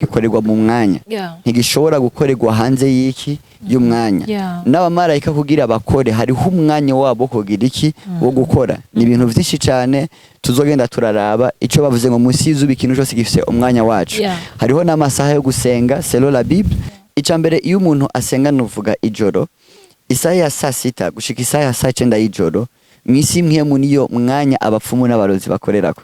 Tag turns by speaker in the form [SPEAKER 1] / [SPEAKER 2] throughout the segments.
[SPEAKER 1] Gikorerwa mu mwanya, ntigishobora gukorerwa hanze y'iki y'umwanya. N'abamarayika kugira bakore, hariho umwanya wabo wo kugira iki, wo gukora. Ni ibintu vyinshi cyane tuzogenda turaraba ico bavuze ngo munsi y'izuba ikintu cyose gifise umwanya wacu. Hariho n'amasaha yo gusenga selon la Bible. Ica mbere, iyo umuntu asenga, nuvuga ijoro, isaha ya 6:00 gushika isaha ya 9:00 y'ijoro, mw'isi mpwemu niyo mwanya abapfumu n'abarozi bakorerako.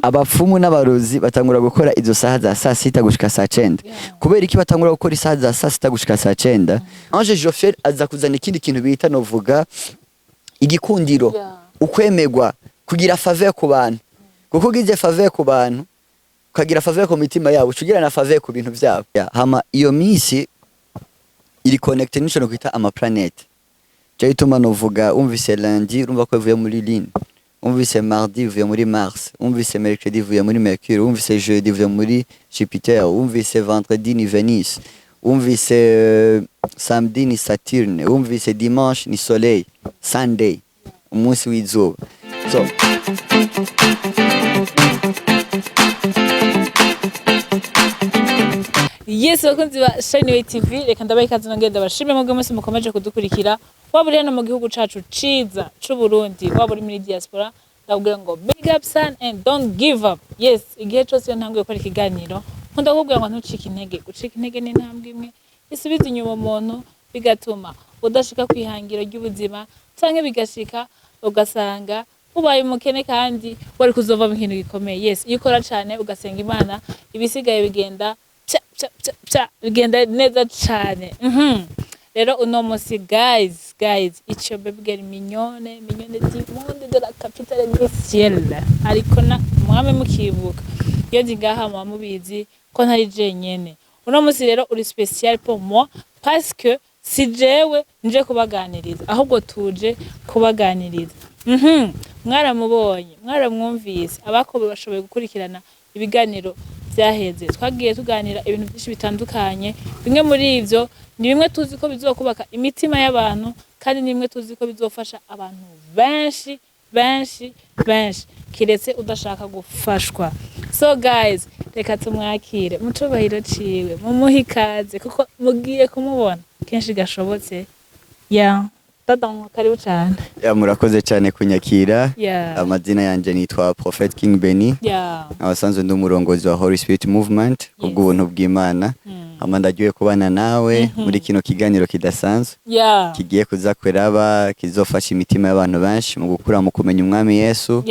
[SPEAKER 1] Abapfumu n'abarozi batangura gukora izo saha za 6:00 gushika 9:00. Kubera iki batangura gukora isaha za 6:00 gushika 9:00? Ange Jophiel aza kuzana ikindi kintu bita, novuga, igikundiro, ukwemegwa, kugira faveur ku bantu, kuko ugize faveur ku bantu, ukagira faveur ku mitima yabo, uca ugira na faveur ku bintu vyabo. Hama iyo minsi iri connecté n'ico no kwita ama planète. Cyo gituma novuga, umvise lundi, urumva ko ivuye muri lune, umvise mardi, ivuye muri Mars, umvise mercredi, ivuye muri Mercure, umvise jeudi, ivuye muri Jupiter, umvise vendredi ni Venus, umvise samedi ni Saturne, umvise dimanche ni soleil, Sunday, umunsi w'izuba. So
[SPEAKER 2] Yes, bakunzi ba Shine Way TV, reka ndabaha ikaze, nongere ndabashime mwebwe mwese mukomeje kudukurikira, waba uri hano mu gihugu cacu ciza c'u Burundi, waba uri muri diaspora, ndababwira ngo big up son and don't give up. Yes, igihe cose iyo ntanguye gukora ikiganiro, nkunda kukubwira ngo ntucike intege. Gucika intege ni intambwe imwe isubiza inyuma umuntu, bigatuma udashika kwihangiro ry'ubuzima, canke bigashika ugasanga ubaye umukene kandi wari kuzovamo ikintu gikomeye. Yes, iyo ukora cane, ugasenga Imana, ibisigaye bigenda pya pya pya pya, bigenda neza cane. Rero uno musi, guys, guys, it's your baby girl Mignone, Mignone du monde de la capitale du ciel, ariko na mwame mukibuka iyo ndi ngaha, muba mubizi ko ntari jenyene. Uno musi rero uri spécial pour moi parce que si jewe nje kubaganiriza, ahubwo tuje kubaganiriza. Mwaramubonye, mwaramwumvise, abako bashoboye gukurikirana ibiganiro vyaheze, twagiye tuganira ibintu byinshi bitandukanye. Bimwe muri ivyo ni bimwe tuzi ko bizokubaka imitima y'abantu, kandi ni bimwe tuzi ko bizofasha abantu benshi benshi benshi, kiretse udashaka gufashwa. So guys, reka tumwakire mu cubahiro ciwe, mumuhe ikaze kuko mugiye kumubona kenshi gashobotse. Ya dadon, karibu cane.
[SPEAKER 1] Ya, murakoze cyane kunyakira. Amazina yanje nitwa Prophet King Benny, abasanzwe ndi umurongozi wa Holy Spirit Movement kubw'ubuntu bw'Imana. Hama ndagiye kubana nawe muri kino kiganiro kidasanzwe kigiye kuza kuraba kizofasha imitima y'abantu benshi mu gukura mu kumenya Umwami Yesu,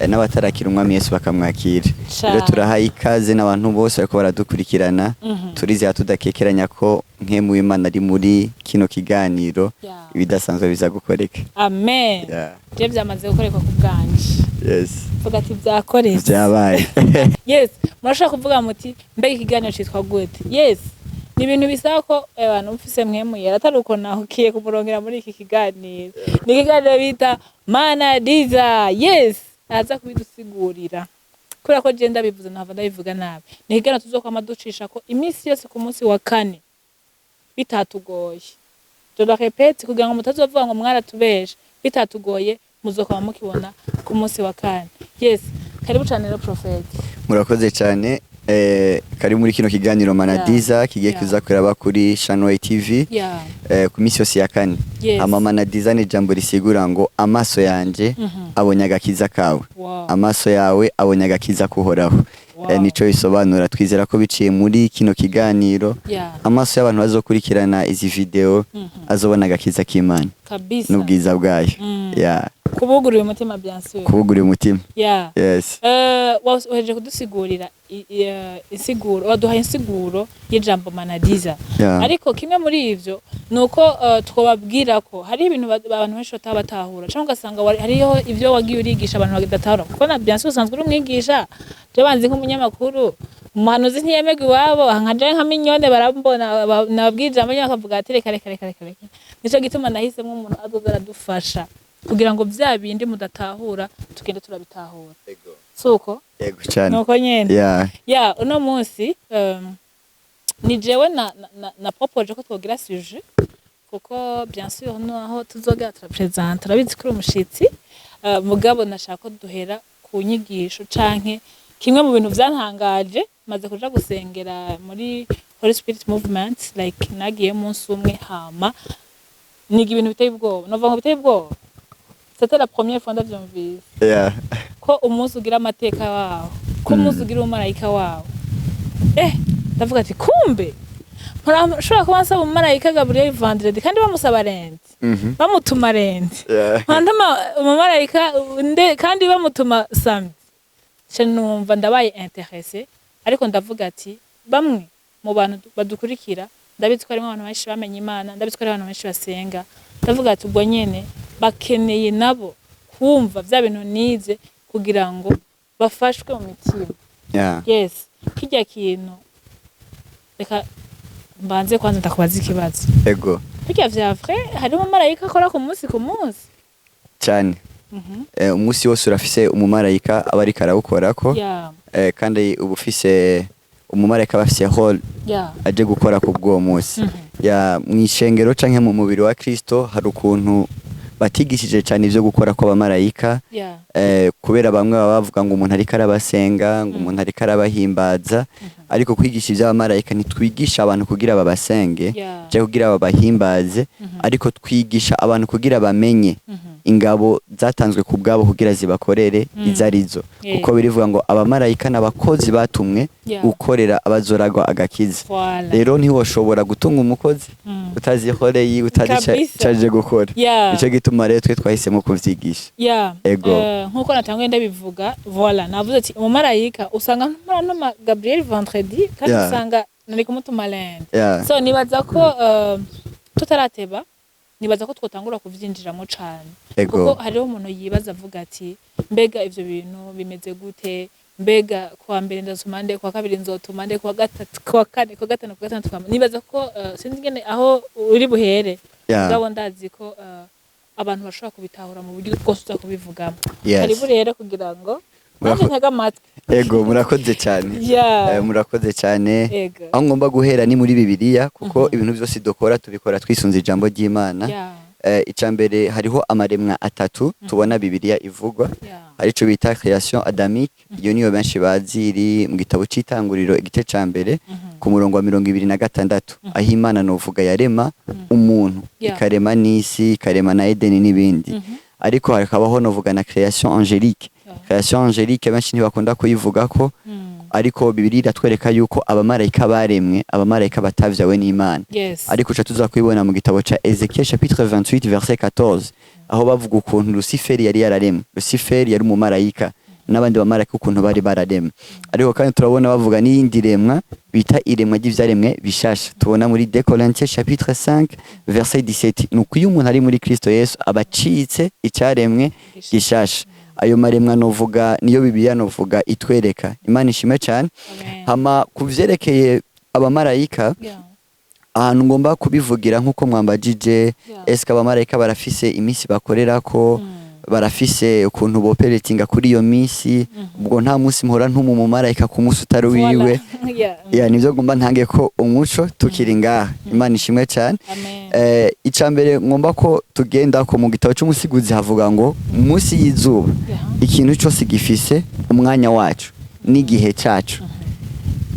[SPEAKER 1] n'abatarakira Umwami Yesu bakamwakira. Rero turahaye ikaze n'abantu bose bariko baradukurikirana. Turizera tudakekeranya ko mpwemu w'Imana ari muri kino kiganiro, ibidasanzwe biza gukoreka.
[SPEAKER 2] Amen. Je vyamaze gukoreka ku bwanje. Vuga ati vyakoretse.
[SPEAKER 1] Vyabaye.
[SPEAKER 2] Yes, murashobora kuvuga muti: "Mbega ikiganiro citwa gute?" Yes, ni ibintu bisaba ko abantu mufise mpwemu yera, atari uko nahukiye kumurongera muri iki kiganiro. Ni ikiganiro bita Manadiza. Yes, araza kubidusigurira kubera ko je ndabivuze ntava ndabivuga nabi. Ni ikiganiro tuzokwama ducisha ko iminsi yose ku munsi wa kane bitatugoye. Je le répète kugira ngo mutazovuga ngo mwaratubeshe. Bitatugoye, muzokwama mukibona ku munsi wa kane. Yes, karibu cane rero, Prophet.
[SPEAKER 1] Murakoze cyane. Kari muri kino kiganiro Manadiza kigiye kuza kuraba kuri Shanway TV ku minsi yose ya kane. Hama Manadiza ni ijambo risigura ngo amaso yanje abonye agakiza kawe, amaso yawe abonye agakiza kuhoraho. Nico bisobanura. Twizera ko biciye muri kino kiganiro, amaso y'abantu bazokurikirana izi video azobona agakiza k'Imana n'ubwiza bwayo.
[SPEAKER 2] Kubugurura umutima, bien sûr.
[SPEAKER 1] Kubugurira umutima. Yes.
[SPEAKER 2] Uhejeje kudusigurira insiguro, waduhaye insiguro y'ijambo Manadiza. Ariko kimwe muri ivyo ni uko twobabwira ko hari ibintu abantu benshi bataba batahura, cyangwa ugasanga hariho ivyo wagiye urigisha abantu badatahura, kuko na bien sûr usanzwe uri umwigisha. Je banzi nk'umunyamakuru, umuhanuzi ntiyemerwa iwabo, nka je nka Mignone barambona, nababwira ijambo nyine bakavuga ati: "Reka, reka, reka, reka, reka." Nico gituma nahisemwo umuntu azoza aradufasha kugira ngo vya bindi mudatahura tugende turabitahura, suko?
[SPEAKER 1] Yego cyane.
[SPEAKER 2] Nuko nyene. Ya, uno munsi ni jewe na propoje ko twogira sujet, kuko bien sûr naho tuzogera turapresenta, urabizi ko uri umushitsi, mugabo nashaka ko duhera ku nyigisho canke Kimwe mu bintu vyantangaje, maze kuja gusengera muri Holy Spirit Movement, like nagiye umunsi umwe, hama niga ibintu biteye ubwoba. Novuga ngo biteye ubwoba, c'était la première fois ndavyumvise ko umunsi ugira amateka wawo, ko umunsi ugira umumarayika wawo. Ndavuga ati kumbe nshobora kuba nsaba umumarayika Gabriel vendredi kandi bamusaba lundi, bamutuma lundi, nkantuma umumarayika nde kandi bamutuma samedi. Nca numva ndabaye intéressé, ariko ndavuga ati bamwe mu bantu badukurikira, ndabizi ko harimo abantu benshi bamenye Imana, ndabizi ko hari abantu benshi basenga. Ndavuga ati ubwo nyene bakeneye nabo kumva vya bintu nize kugira ngo bafashwe mu mitima. Yes, kirya kintu, reka mbanze kwanza ndakubaza ikibazo.
[SPEAKER 1] Ego.
[SPEAKER 2] Birya vya vrai, harimo umumarayika akora ku munsi ku munsi?
[SPEAKER 1] Cyane. Umunsi wose urafise umumarayika aba ariko arawukorako. Kandi uba ufise umumarayika, aba afise rôle aje gukora ku bw'uwo munsi. Ya, mw'ishengero canke mu mubiri wa Kristo hari ukuntu batigishije cyane ivyo gukora kw'abamarayika, kubera bamwe baba bavuga ngo umuntu ariko arabasenga, ngo umuntu ariko arabahimbaza. Ariko kwigisha ivy'abamarayika, ntitwigisha abantu kugira babasenge canke kugira babahimbaze, ariko twigisha abantu kugira bamenye ingabo zatanzwe ku bwabo kugira zibakorere izo arizo, kuko birivuga ngo abamarayika n'abakozi batumwe gukorera abazoragwa agakiza.
[SPEAKER 2] Voilà.
[SPEAKER 1] Rero ntiwoshobora gutunga umukozi utazi rôle yiwe, utazi ico aje gukora. Nico gituma rero twe twahisemo kuvyigisha. Ego.
[SPEAKER 2] Nkuko natanguye ndabivuga, voilà, navuze ati umumarayika usanga mpora ntuma Gabriel vendredi kandi usanga nari kumutuma lundi. So nibaza ko tutarateba, nibaza ko twotangura kuvyinjiramo cane, kuko hariho umuntu yibaza avuga ati mbega ivyo bintu bimeze gute? Mbega kuwa mbere ndazotuma nde? Kuwa kabiri nzotuma nde? Kuwa gatatu, kuwa kane, kuwa gatanu, kuwa gatandatu, nibaza ko sinzi ingene aho uri buhere, mugabo ndazi ko abantu bashobora kubitahura mu buryo bwose uza kubivugamo. Karibu rero kugira ngo nanjye ntege amatwi.
[SPEAKER 1] Ego, murakoze cyane. Murakoze cyane. Aho ngomba guhera ni muri Bibiliya, kuko ibintu byose dukora tubikora twisunze ijambo ry'Imana. Ica mbere, hariho amaremwa atatu tubona Bibiliya ivugwa. Hari ico bita création adamique, iyo niyo benshi bazi, iri mu gitabo c'Itanguriro igice ca mbere ku murongo wa 26, aho Imana novuga yarema umuntu, ikarema n'isi, ikarema na Edeni n'ibindi. Ariko hakabaho novuga na création angélique. Création angélique benshi ntibakunda kuyivugako, ariko Bibiliya iratwereka yuko abamarayika baremwe, abamarayika batavyawe n'Imana. Ariko uca tuza kubibona mu gitabo ca Ezekiel chapitre 28 verset 14, aho bavuga ukuntu Luciferi yari yararemwe. Luciferi yari umumarayika n'abandi bamarayika ukuntu bari bararemwe. Ariko kandi turabona bavuga n'iyindi remwa bita iremwa ry'ivyaremwe bishasha, tubona muri 2 Corinthiens chapitre 5 verset 17. Nuko iyo umuntu ari muri Kristo Yesu aba acitse icaremwe gishasha. Ayo maremwa novuga niyo Bibiliya novuga itwereka. Imana ishimwe cyane.
[SPEAKER 2] Amen.
[SPEAKER 1] Hama kuvyerekeye abamarayika, ahantu ngomba kubivugira nk'uko mwambajije, eske abamarayika barafise iminsi bakorerako? Barafise ukuntu boperatinga kuri iyo minsi? Ubwo nta munsi mpora ntuma umumarayika ku munsi utari wiwe.
[SPEAKER 2] Voilà.
[SPEAKER 1] Ya, nivyo ngomba ntange ko umuco tukiri ngaha. Imana ishimwe cyane.
[SPEAKER 2] Amen.
[SPEAKER 1] Ica mbere ngomba ko tugenda ko mu gitabo c'Umusigizi havuga ngo munsi y'izuba ikintu cyose gifise umwanya wacu n'igihe cacu.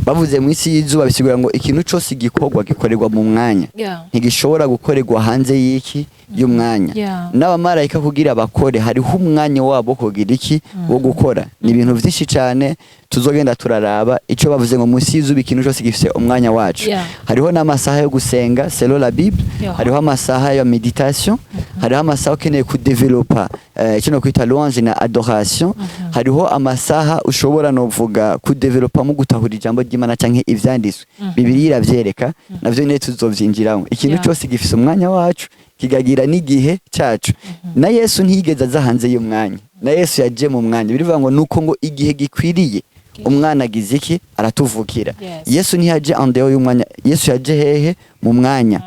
[SPEAKER 1] Bavuze munsi y'izuba bisigura ngo ikintu cyose gikorwa gikorerwa mu mwanya, ntigishobora gukorerwa hanze y'iki, y'umwanya. N'abamarayika kugira bakore hariho umwanya wabo wo kugira iki, wo gukora. Ni ibintu vyinshi cyane tuzogenda turaraba ico bavuze ngo munsi y'izuba ikintu cyose gifise umwanya wacu. Hariho n'amasaha yo gusenga selon la Bible, hariho amasaha ya méditation, hariho amasaha ukeneye kudevelopa icyo no kwita louange na adoration, hariho amasaha ushobora novuga kudevelopa mu gutahura ijambo ry'Imana canke ivyanditswe. Bibiliya iravyereka, navyo nyene tuzovyinjiramo. Ikintu cyose gifise umwanya wacu, kigagira n'igihe cacu. Na Yesu ntiyigeze aza hanze y'umwanya, na Yesu yaje mu mwanya. Birivuga ngo nuko ngo igihe gikwiriye umwana agize iki, aratuvukira. Yesu ntiyaje en dehors y'umwanya, Yesu yaje hehe? Mu mwanya.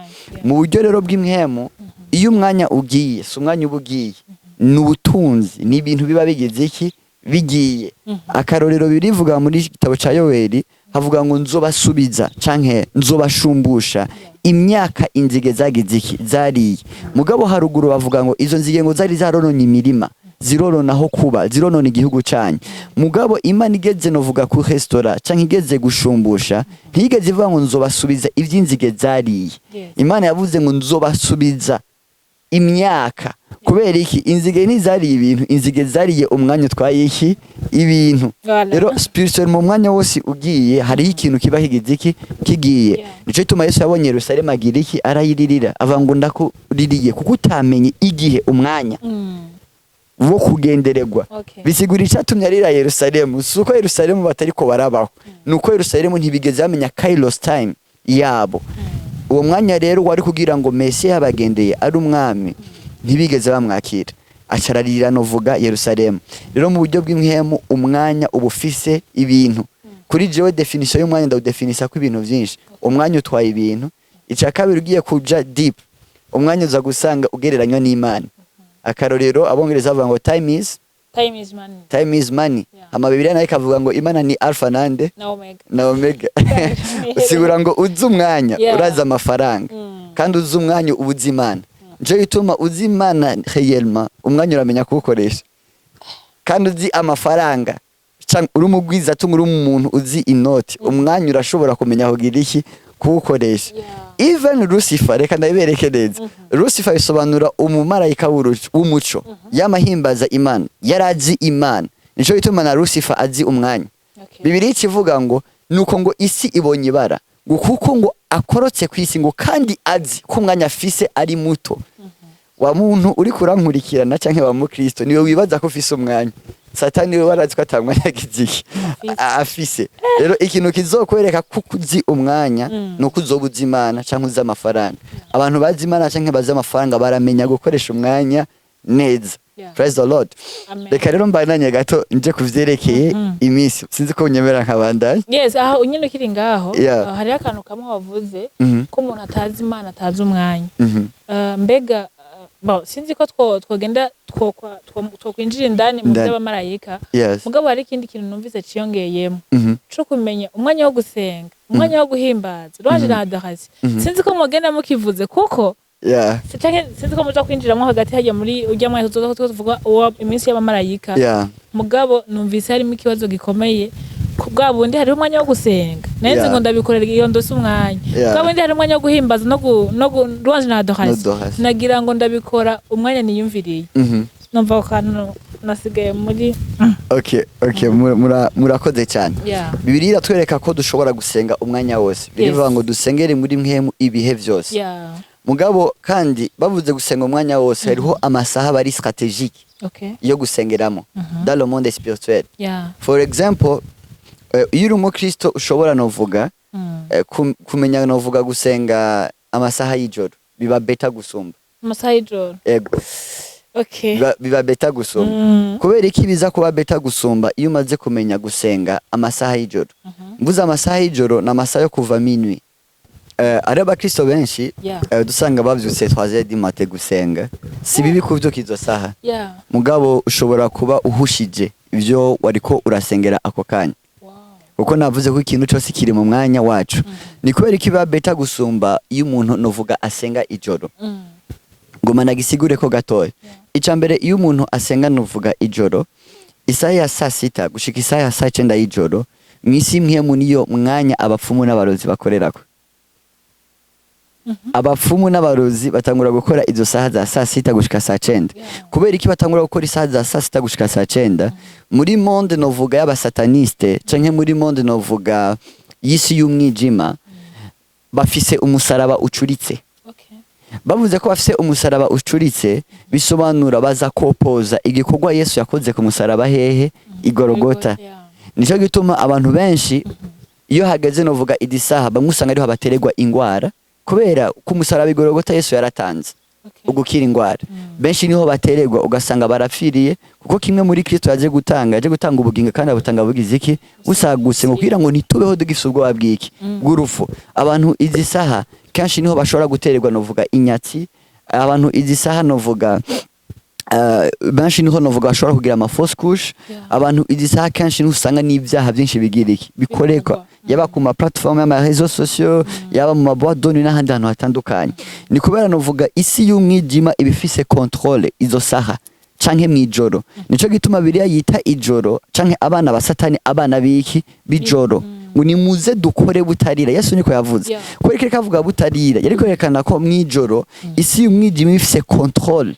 [SPEAKER 1] Mu buryo rero bw'impwemu, iyo umwanya ugiye, si umwanya uba ugiye, ni ubutunzi, ni ibintu biba bigize iki, bigiye. Akarorero, birivuga muri gitabo ca Yoweri, havuga ngo nzobasubiza canke nzobashumbusha imyaka inzige zagize iki, zariye. Mugabo haruguru bavuga ngo izo nzige ngo zari zarononye imirima. Zironona aho kuba, zironona igihugu canyu. Mugabo Imana igeze novuga ku restaura canke igeze gushumbusha, ntiyigeze ivuga ngo nzobasubiza ivy'inzige zariye. Imana yavuze ngo nzobasubiza imyaka. Kubera iki? Inzige ntizariye ibintu, inzige zariye umwanya utwaye iki? Ibintu.
[SPEAKER 2] Voilà.
[SPEAKER 1] Rero spirituel, mu mwanya wose ugiye, hariho ikintu kiba kigize iki? Kigiye. Nico gituma Yesu yabonye Yerusalemu agira iki? Arayiririra, avuga ngo ndakuririye kuko utamenye igihe, umwanya wo kugendererwa. Bisigura icyatumye arira Yerusalemu si uko Yerusalemu batariko barabaho, ni uko Yerusalemu ntibigeze bamenya kairos time yabo. Uwo mwanya rero wari kugira ngo Mesiya yabagendeye ari umwami, ntibigeze bamwakira, acararira novuga Yerusalemu. Rero mu buryo bw'impwemu, umwanya uba ufise ibintu. Kuri jewe, definition y'umwanya ndawudefinisa ko ibintu byinshi. Umwanya utwaye ibintu. Icya kabiri, ugiye kuja deep, umwanya uza gusanga ugereranywa n'Imana. Akarorero, Abongereza bavuga ngo time is
[SPEAKER 2] Time is money.
[SPEAKER 1] Time is money. Hama Bibiliya nayo ikavuga ngo Imana ni alpha nande?
[SPEAKER 2] Na omega.
[SPEAKER 1] Na omega. Usigura ngo uzi umwanya, urazi amafaranga. Kandi uzi umwanya uba uzi Imana. Nico gituma uzi Imana réellement, umwanya uramenya kuwukoresha. Kandi uzi amafaranga canke uri umugwizatunga, uri umuntu uzi inoti, umwanya urashobora kumenya kugira iki? Kuwukoresha. Even Lucifer, reka ndabibereke neza. Lucifer bisobanura umumarayika w'umuco, yamahimbaza Imana, yarazi Imana. Nico gituma na Lucifer azi umwanya. Bibiliya ikivuga ngo nuko ngo isi ibonye ibara, ngo kuko ngo akorotse ku isi, ngo kandi azi ko umwanya afise ari muto. Wa muntu uri kurankurikirana canke wa mukristo, niwe wibaza ko ufise umwanya. Satani we warazi ko ata mwanya agize iki?
[SPEAKER 2] Afise.
[SPEAKER 1] Afise. Rero ikintu kizokwereka ko uzi umwanya nuko uzoba uzi Imana canke uzi amafaranga. Abantu bazi Imana canke bazi amafaranga baramenya gukoresha umwanya neza. Praise the Lord.
[SPEAKER 2] Amen.
[SPEAKER 1] Reka rero mbandanye gato nje kuvyerekeye iminsi. Sinzi ko unyemera nkabandanya.
[SPEAKER 2] Yes, aho nyine ukiri ngaho, hariho akantu kamwe wavuze ko umuntu atazi Imana atazi umwanya. Mbega bon, sinzi ko twogenda twokwinjira indani mu
[SPEAKER 1] Indani.
[SPEAKER 2] by'abamarayika. Mugabo hari ikindi kintu numvise ciyongeyemo co kumenya umwanya wo gusenga, umwanya wo guhimbaza, louange na adoration. Sinzi ko mugenda mukivuze kuko canke sinzi ko muja kwinjiramo hagati hajya muri urya mwanya tuzoza tuvuga uwo iminsi y'abamarayika. Mugabo numvise harimo ikibazo gikomeye. Ku bwa bundi hariho umwanya wo gusenga, nari nzi ngo ndabikorera iyo ndose umwanya. Bwa bundi hari umwanya wo guhimbaza no louange na adoration.
[SPEAKER 1] Adoration.
[SPEAKER 2] Nagira ngo ndabikora umwanya niyumviriye. Numva ako kantu nasigaye muri
[SPEAKER 1] Okay, murakoze cyane. Bibiliya iratwereka ko dushobora gusenga umwanya wose. Birivuga ngo dusengere muri mpwemu ibihe vyose. Mugabo kandi bavuze gusenga umwanya wose, hariho amasaha bari stratégique yo gusengeramo dans le monde spirituel. For example, iyo uri umukristo ushobora novuga kumenya novuga gusenga amasaha y'ijoro biba better gusumba.
[SPEAKER 2] Amasaha y'ijoro?
[SPEAKER 1] Ego. Biba better gusumba. Kubera iki biza kuba better gusumba iyo umaze kumenya gusenga amasaha y'ijoro? Mvuze amasaha y'ijoro, ni amasaha yo kuva minuit. Ari abakristo benshi dusanga bavyutse 3h du matin gusenga. Si bibi kuvyuka izo saha, mugabo ushobora kuba uhushije ivyo wariko urasengera ako kanya, kuko navuze ko ikintu cyose kiri mu mwanya wacu. Ni kubera ko biba better gusumba iyo umuntu novuga asenga ijoro. Ngoma nagisigure ko gatoya. Ica mbere, iyo umuntu asenga novuga ijoro, isaha ya saa 6 gushika isaha ya saa 9 y'ijoro, mw'isi mpwemu niyo mwanya abapfumu n'abarozi bakorerako. Abapfumu n'abarozi batangura gukora izo saha za saa 6 gushika saa 9. Kubera iki batangura gukora isaha za saa 6 gushika saa 9? Muri monde novuga y'abasataniste canke muri monde novuga y'isi y'umwijima, bafise umusaraba ucuritse. Bavuze ko bafise umusaraba ucuritse, bisobanura baza kopoza igikorwa Yesu yakoze ku musaraba hehe? Igorogota. Nico gituma abantu benshi iyo hageze novuga idi saha, bamwe usanga ariho batererwa ingwara, kubera ku musaraba Igorogota Yesu yaratanze ugukira ingwara. Benshi niho batererwa, ugasanga barapfiriye, kuko kimwe muri Kristo yaje gutanga, yaje gutanga ubugingo, kandi abutanga bugize iki? Busagutse, ngo kugira ngo ntitubeho dugifise ubwoba bw'iki? Bw'urupfu. Abantu izi saha kenshi niho bashobora gutererwa novuga inyatsi. Abantu izi saha novuga benshi niho novuga bashobora kugira ama fausse couche. Abantu izi saha kenshi niho usanga n'ibyaha byinshi bigira iki? Bikorekwa.
[SPEAKER 2] Bikorwa.
[SPEAKER 1] Yaba ku ma plateforme y'ama réseaux sociaux, yaba mu ma boîte de nuit n'ahandi hantu hatandukanye. Ni kubera novuga isi y'umwijima iba ifise contrôle izo saha. Canke mw'ijoro. Nico gituma Bibiliya yita ijoro canke abana ba Satani abana biki? B'ijoro. Ngo nimuze dukore butarira. Yesu niko yavuze. Kubera ko avuga butarira, yariko yerekana ko mw'ijoro isi y'umwijima ifise contrôle.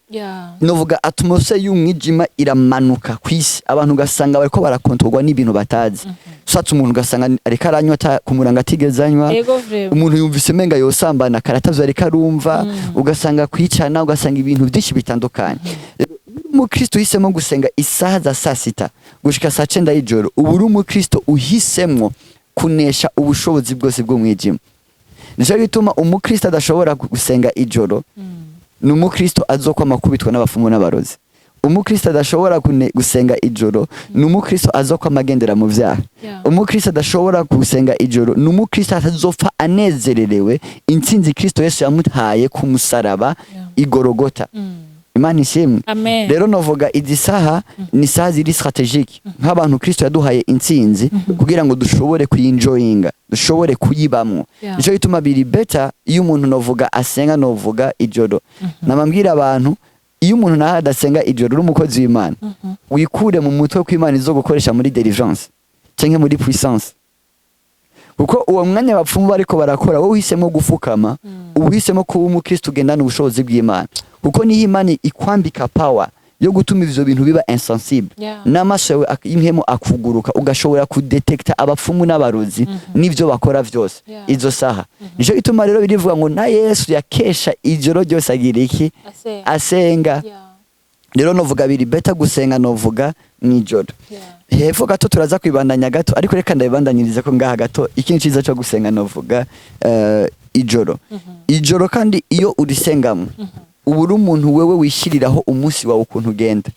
[SPEAKER 1] Novuga atmosphère y'umwijima iramanuka kw'isi, abantu ugasanga bariko barakontorwa n'ibintu batazi. Ushatse umuntu ugasanga ariko aranywa ku murango atigeze anywa.
[SPEAKER 2] Ego vraiment.
[SPEAKER 1] Umuntu yumvise umenga yosambana karatavyo ariko arumva, ugasanga kwicana, ugasanga ibintu byinshi bitandukanye. Rero iyo uri umukristo uhisemo gusenga isaha za saa 6 gushika saa 9 y'ijoro, uba uri umukristo uhisemwo kunesha ubushobozi bwose bw'umwijima. Nico gituma umukristo adashobora gusenga ijoro ni umukristo azokwama akubitwa n'abafumu n'abarozi. Umukristo adashobora gusenga ijoro ni umukristo azokwama agendera mu vyaha. Umukristo adashobora gusenga ijoro ni umukristo atazopfa anezererewe intsinzi Kristo Yesu yamuhaye ku musaraba igorogota. Imana ishimwe.
[SPEAKER 2] Amen.
[SPEAKER 1] Rero novuga izi saha ni saha ziri stratégique nk'abantu Kristo yaduhaye intsinzi kugira ngo dushobore kuyinjoyinga, dushobore kuyibamwo. Nico gituma biri better iyo umuntu novuga asenga novuga ijoro. Namambwira abantu, iyo umuntu nawe adasenga ijoro, uri umukozi w'Imana, wikure mu mutwe ko Imana izo gukoresha muri délivrance canke muri puissance, kuko uwo mwanya abapfumu bariko barakora, wowe uhisemo gufukama, uba uhisemo kuba umukristo ugendana ubushobozi bw'Imana, kuko niho Imana ikwambika power yo gutuma ivyo bintu biba insensible n'amaso yawe y'impwemu akuguruka, ugashobora kudetekta abapfumu n'abarozi n'ivyo bakora vyose. Izo saha nico gituma rero birivuga ngo na Yesu yakesha ijoro ryose agira iki?
[SPEAKER 2] Asenga.
[SPEAKER 1] Asenga. Rero novuga biri better gusenga novuga mw'ijoro. Hepfo gato turaza kwibandanya gato, ariko reka ndabibandanyirize ko ngaha gato ikindi ciza cyo gusenga novuga ijoro. Ijoro kandi iyo urisengamwo, uba uri umuntu wewe wishyiriraho umunsi wawe ukuntu ugenda.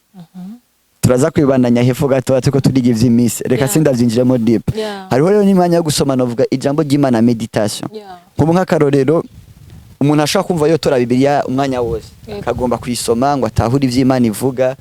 [SPEAKER 1] Turaza kwibandanya hepfo gato turiko turiga ivy'imisi, reka sindavyinjiramo deep. Hariho rero n'imwanya yo gusoma novuga ijambo ry'Imana, méditation. Nkubu nk'akarorero, umuntu ashobora kumva yotora Bibiliya umwanya wose, akagomba kuyisoma ngo atahure ivy'Imana ivuga,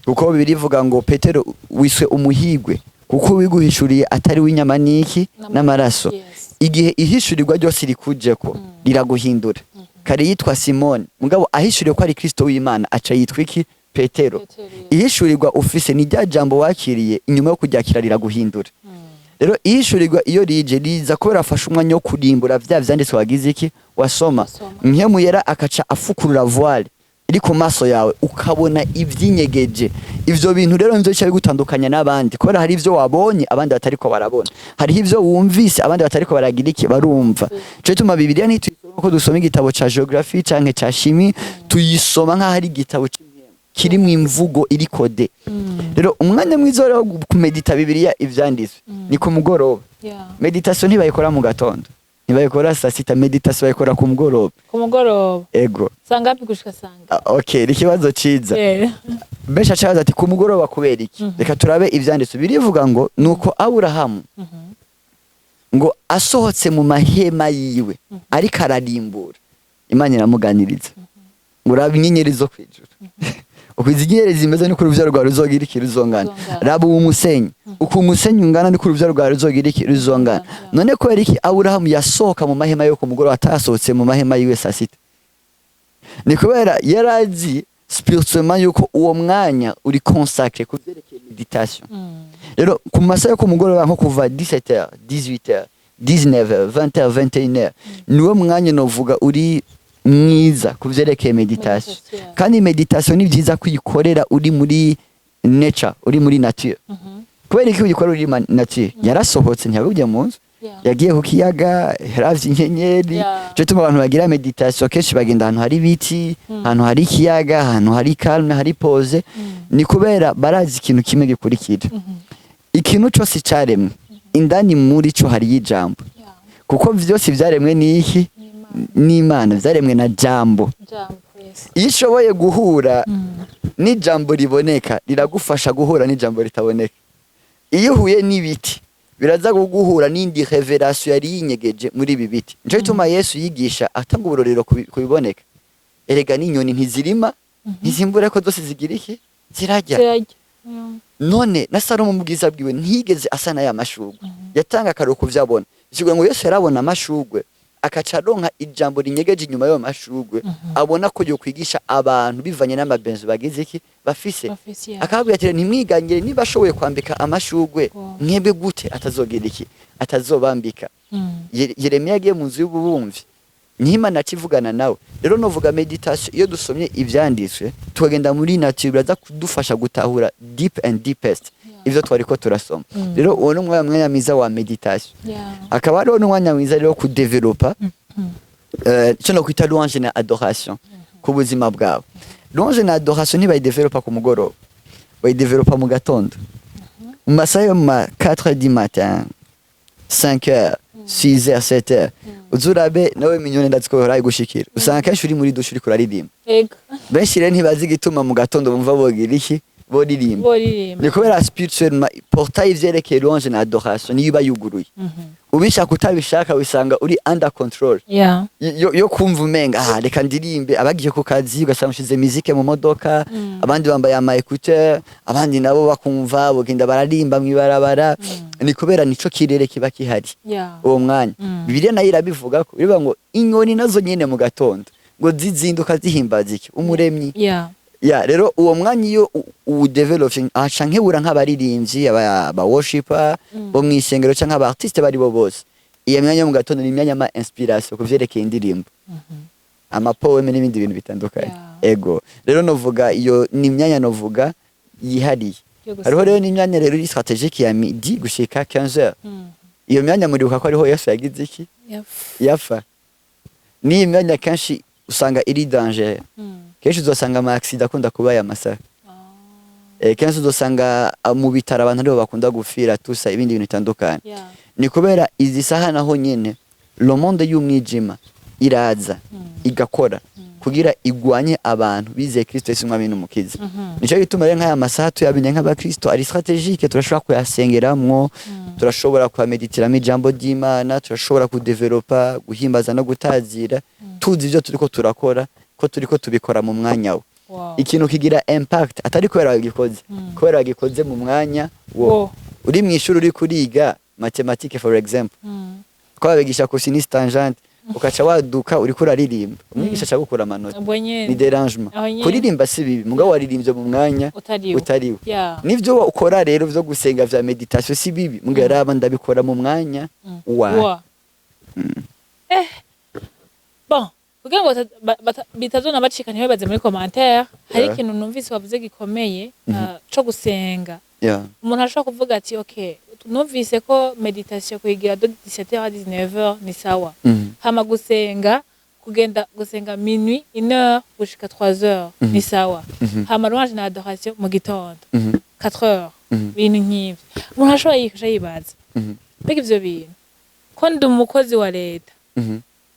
[SPEAKER 1] kuko Bibiliya ivuga ngo Petero wiswe umuhigwe kuko wiguhishuriye atari w'inyama n'iki? N'amaraso. Igihe ihishurirwa ryose rikujeko riraguhindura. Kare yitwa Simoni, mugabo ahishuriwe ko ari Kristo w'Imana aca yitwa iki? Petero.
[SPEAKER 2] Petero, yes.
[SPEAKER 1] Ihishurirwa ufise ni rya jambo wakiriye, inyuma yo kuryakira riraguhindura. Rero ihishurirwa iyo rije riza kubera afashe umwanya wo kurimbura vya vyanditswe wagize iki? Wasoma.
[SPEAKER 2] Wasoma.
[SPEAKER 1] Mpwemu Yera akaca afukurura voile iri ku maso yawe, ukabona ivyinyegeje. Ivyo bintu rero nivyo bica bigutandukanya n'abandi, kubera hari ivyo wabonye abandi batariko barabona, hariho ivyo wumvise abandi batariko baragira iki? Barumva. Ico gituma Bibiliya ntituyisoma ko dusoma igitabo ca géographie canke ca chimie, tuyisoma nk'aho ari igitabo kirimwo imvugo iri codée. Rero umwanya mwiza rero wo kumedita Bibiliya, ivyanditswe, ni ku mugoroba. Méditation ntibayikora mu gatondo, ntibayikora saa 6, méditation bayikora ku mugoroba.
[SPEAKER 2] Ku mugoroba.
[SPEAKER 1] Ego.
[SPEAKER 2] Saa ngapi gushika sanga?
[SPEAKER 1] Ah, okay, ni ikibazo ciza. Benshi acabaza ati ku mugoroba kubera iki? Reka turabe ivyanditswe birivuga ngo nuko Aburahamu ngo asohotse mu mahema yiwe ariko ararimbura, Imana iramuganiriza ngo raba inyenyeri zo kwijuru uko izi nyenyeri zimeze, niko uruvyaro rwawe ruzogira iki? Ruzongana.
[SPEAKER 2] Ruzongana.
[SPEAKER 1] Raba uwo musenyi, uko umusenyi ungana niko uruvyaro rwawe ruzogira iki? Ruzongana. None kubera iki Aburahamu yasohoka mu mahema yo ku mugoroba, atasohotse mu mahema yiwe saa 6? Ni kubera yari azi spirituellement yuko uwo mwanya uri consacré ku vyerekeye méditation. Rero ku masaha yo ku mugoroba, nko kuva 17h, 18h, 19h, 20h, 21h, niwo mwanya novuga uri mwiza ku vyerekeye méditation.
[SPEAKER 2] Méditation.
[SPEAKER 1] Kandi méditation ni vyiza kuyikorera uri muri nature, uri muri nature. Kubera iki uyikorera uri nature? Yarasohotse, ntiyagumye mu nzu. Yagiye ku kiyaga, yaravye inyenyeri. Ico gituma abantu bagira méditation kenshi bagenda ahantu hari ibiti, ahantu hari ikiyaga, ahantu hari calme, hari pause. Ni kubera barazi ikintu kimwe gikurikira: ikintu cose caremwe, indani muri co hariyo ijambo, kuko vyose vyaremwe n'iki?
[SPEAKER 2] N'Imana.
[SPEAKER 1] N'Imana, vyaremwe na jambo.
[SPEAKER 2] Jambo, yes.
[SPEAKER 1] Iyo ushoboye guhura n'ijambo riboneka, riragufasha guhura n'ijambo ritaboneka. Iyo uhuye n'ibiti, biraza kuguhura n'indi révélation yari yinyegeje muri ibi biti. Nico gituma Yesu yigisha atanga uburorero ku biboneka. Erega n'inyoni ntizirima, ntizimbura, ko zose zigira iki? Zirarya.
[SPEAKER 2] Zirarya.
[SPEAKER 1] None na Salomo mu bwiza bwiwe ntiyigeze asa n'aya mashurwe. Yatanga akarorero ku vyo abona, bisigura ngo Yesu yarabona amashurwe. Akaca aronka ijambo rinyegeje inyuma y'ayo mashurwe, abona ko yokwigisha abantu bivanye n'amabenzo bagize iki bafise.
[SPEAKER 2] Bafise, yeah.
[SPEAKER 1] Akababwira ati: "Ntimwiganyire, niba ashoboye kwambika amashurwe, mwebwe gute atazogira iki, atazobambika?" Yeremiya agiye mu nzu y'ububumvi, niho Imana akivugana nawe. Rero novuga méditation, iyo dusomye ivyanditswe, tukagenda muri nature, biraza kudufasha gutahura deep and deepest ivyo twariko turasoma. Rero uwo ni umwanya mwiza wa méditation. Hakaba hariho n'umwanya mwiza rero wo kudevelopa icyo nokwita louange na adoration ku buzima bwawe. Louange na adoration ntibayidevelopa ku mugoroba, bayidevelopa mu gatondo, mu masaha yo mu ma 4 heures du matin, 5 heures, 6 heures, 7 heures. Uza urabe nawe minyone, ndazi ko gushikira, usanga kenshi uri muri douche uriko uraririmba. Benshi rero ntibazi igituma mu gatondo bumva bogira iki, boririmba.
[SPEAKER 2] Boririmba.
[SPEAKER 1] Ni kubera spirituellement portail ivyerekeye louange na adoration niyo iba yuguruye. Ubishaka utabishaka, wisanga uri under control yo kumva umenga: "Ah, reka ndirimbe." Abagiye ku kazi ugasanga ushize musique mu modoka, abandi bambaye ama écouteur, abandi nabo bakumva bogenda bararimba mw'ibarabara. Ni kubera nico kirere kiba kihari uwo mwanya. Bibiliya nayo irabivuga ko bivuga ngo inyoni nazo nyene mu gatondo ngo zizinduka zihimbaza iki? Umuremyi. Ya, rero uwo mwanya iyo uwudevelopye, aca nkebura nk'abaririmbyi, aba worshiper bo mw'isengero canke aba artiste bari bo bose, iyo myanya yo mu gatondo ni imyanya y'ama inspiration ku vyerekeye indirimbo, ama poème n'ibindi bintu bitandukanye. Ego, rero novuga iyo ni imyanya novuga yihariye.
[SPEAKER 2] Yo gusenga.
[SPEAKER 1] Hariho rero n'imyanya rero iri stratégique ya midi gushika 15 heures. Iyo myanya muribuka ko ariho Yesu yagize iki? Yapfa. N'iyi myanya kenshi usanga iri danger. Kenshi uzosanga ama accident akunda kuba aya masaha. Kenshi uzosanga mu bitaro abantu aribo bakunda gufira tusa ibindi bintu bitandukanye. Ni kubera izi saha naho nyene le monde y'umwijima iraza igakora kugira igwanye abantu bizeye Kristo Yesu umwami n'umukiza. Nico gituma rero nk'aya masaha tuyamenye nk'abakristo ari stratégique, turashobora kuyasengeramwo, turashobora kuyameditiramo ijambo ry'Imana, turashobora kudevelopa guhimbaza no gutazira, tuzi ivyo turiko turakora, ko turiko tubikora mu mwanya we. Ikintu kigira impact atari kubera wagikoze, kubera wagikoze mu mwanya wo. Uri mw'ishuri uri kuriga mathématique, for example, ko babigisha cosinus, tangente, ukaca waduka uriko uraririmba, umwigisha aca gukura amanota.
[SPEAKER 2] Ubwo nyene.
[SPEAKER 1] Ni dérangement.
[SPEAKER 2] Aho nyene.
[SPEAKER 1] Kuririmba si bibi, mugabo waririmbye mu mwanya
[SPEAKER 2] utariwo.
[SPEAKER 1] Utariwo. Nivyo ukora rero vyo gusenga, vya méditation, si bibi, mugabo raba ndabikora mu mwanya wa
[SPEAKER 2] Wa. Bon, kugira ngo bitazona bacika, ntibabaze muri commentaire, hari ikintu numvise wavuze gikomeye, co gusenga. Umuntu ashobora kuvuga ati: "Okay, numvise ko méditation kuyigira de 17h à 19h ni sawa, hama gusenga, kugenda gusenga minuit, 1h gushika 3h ni sawa, hama louange na adoration mu gitondo 4h." Ibintu nk'ivyo umuntu ashobora yikasha yibaza: "Mbega ivyo bintu, ko ndi umukozi wa leta,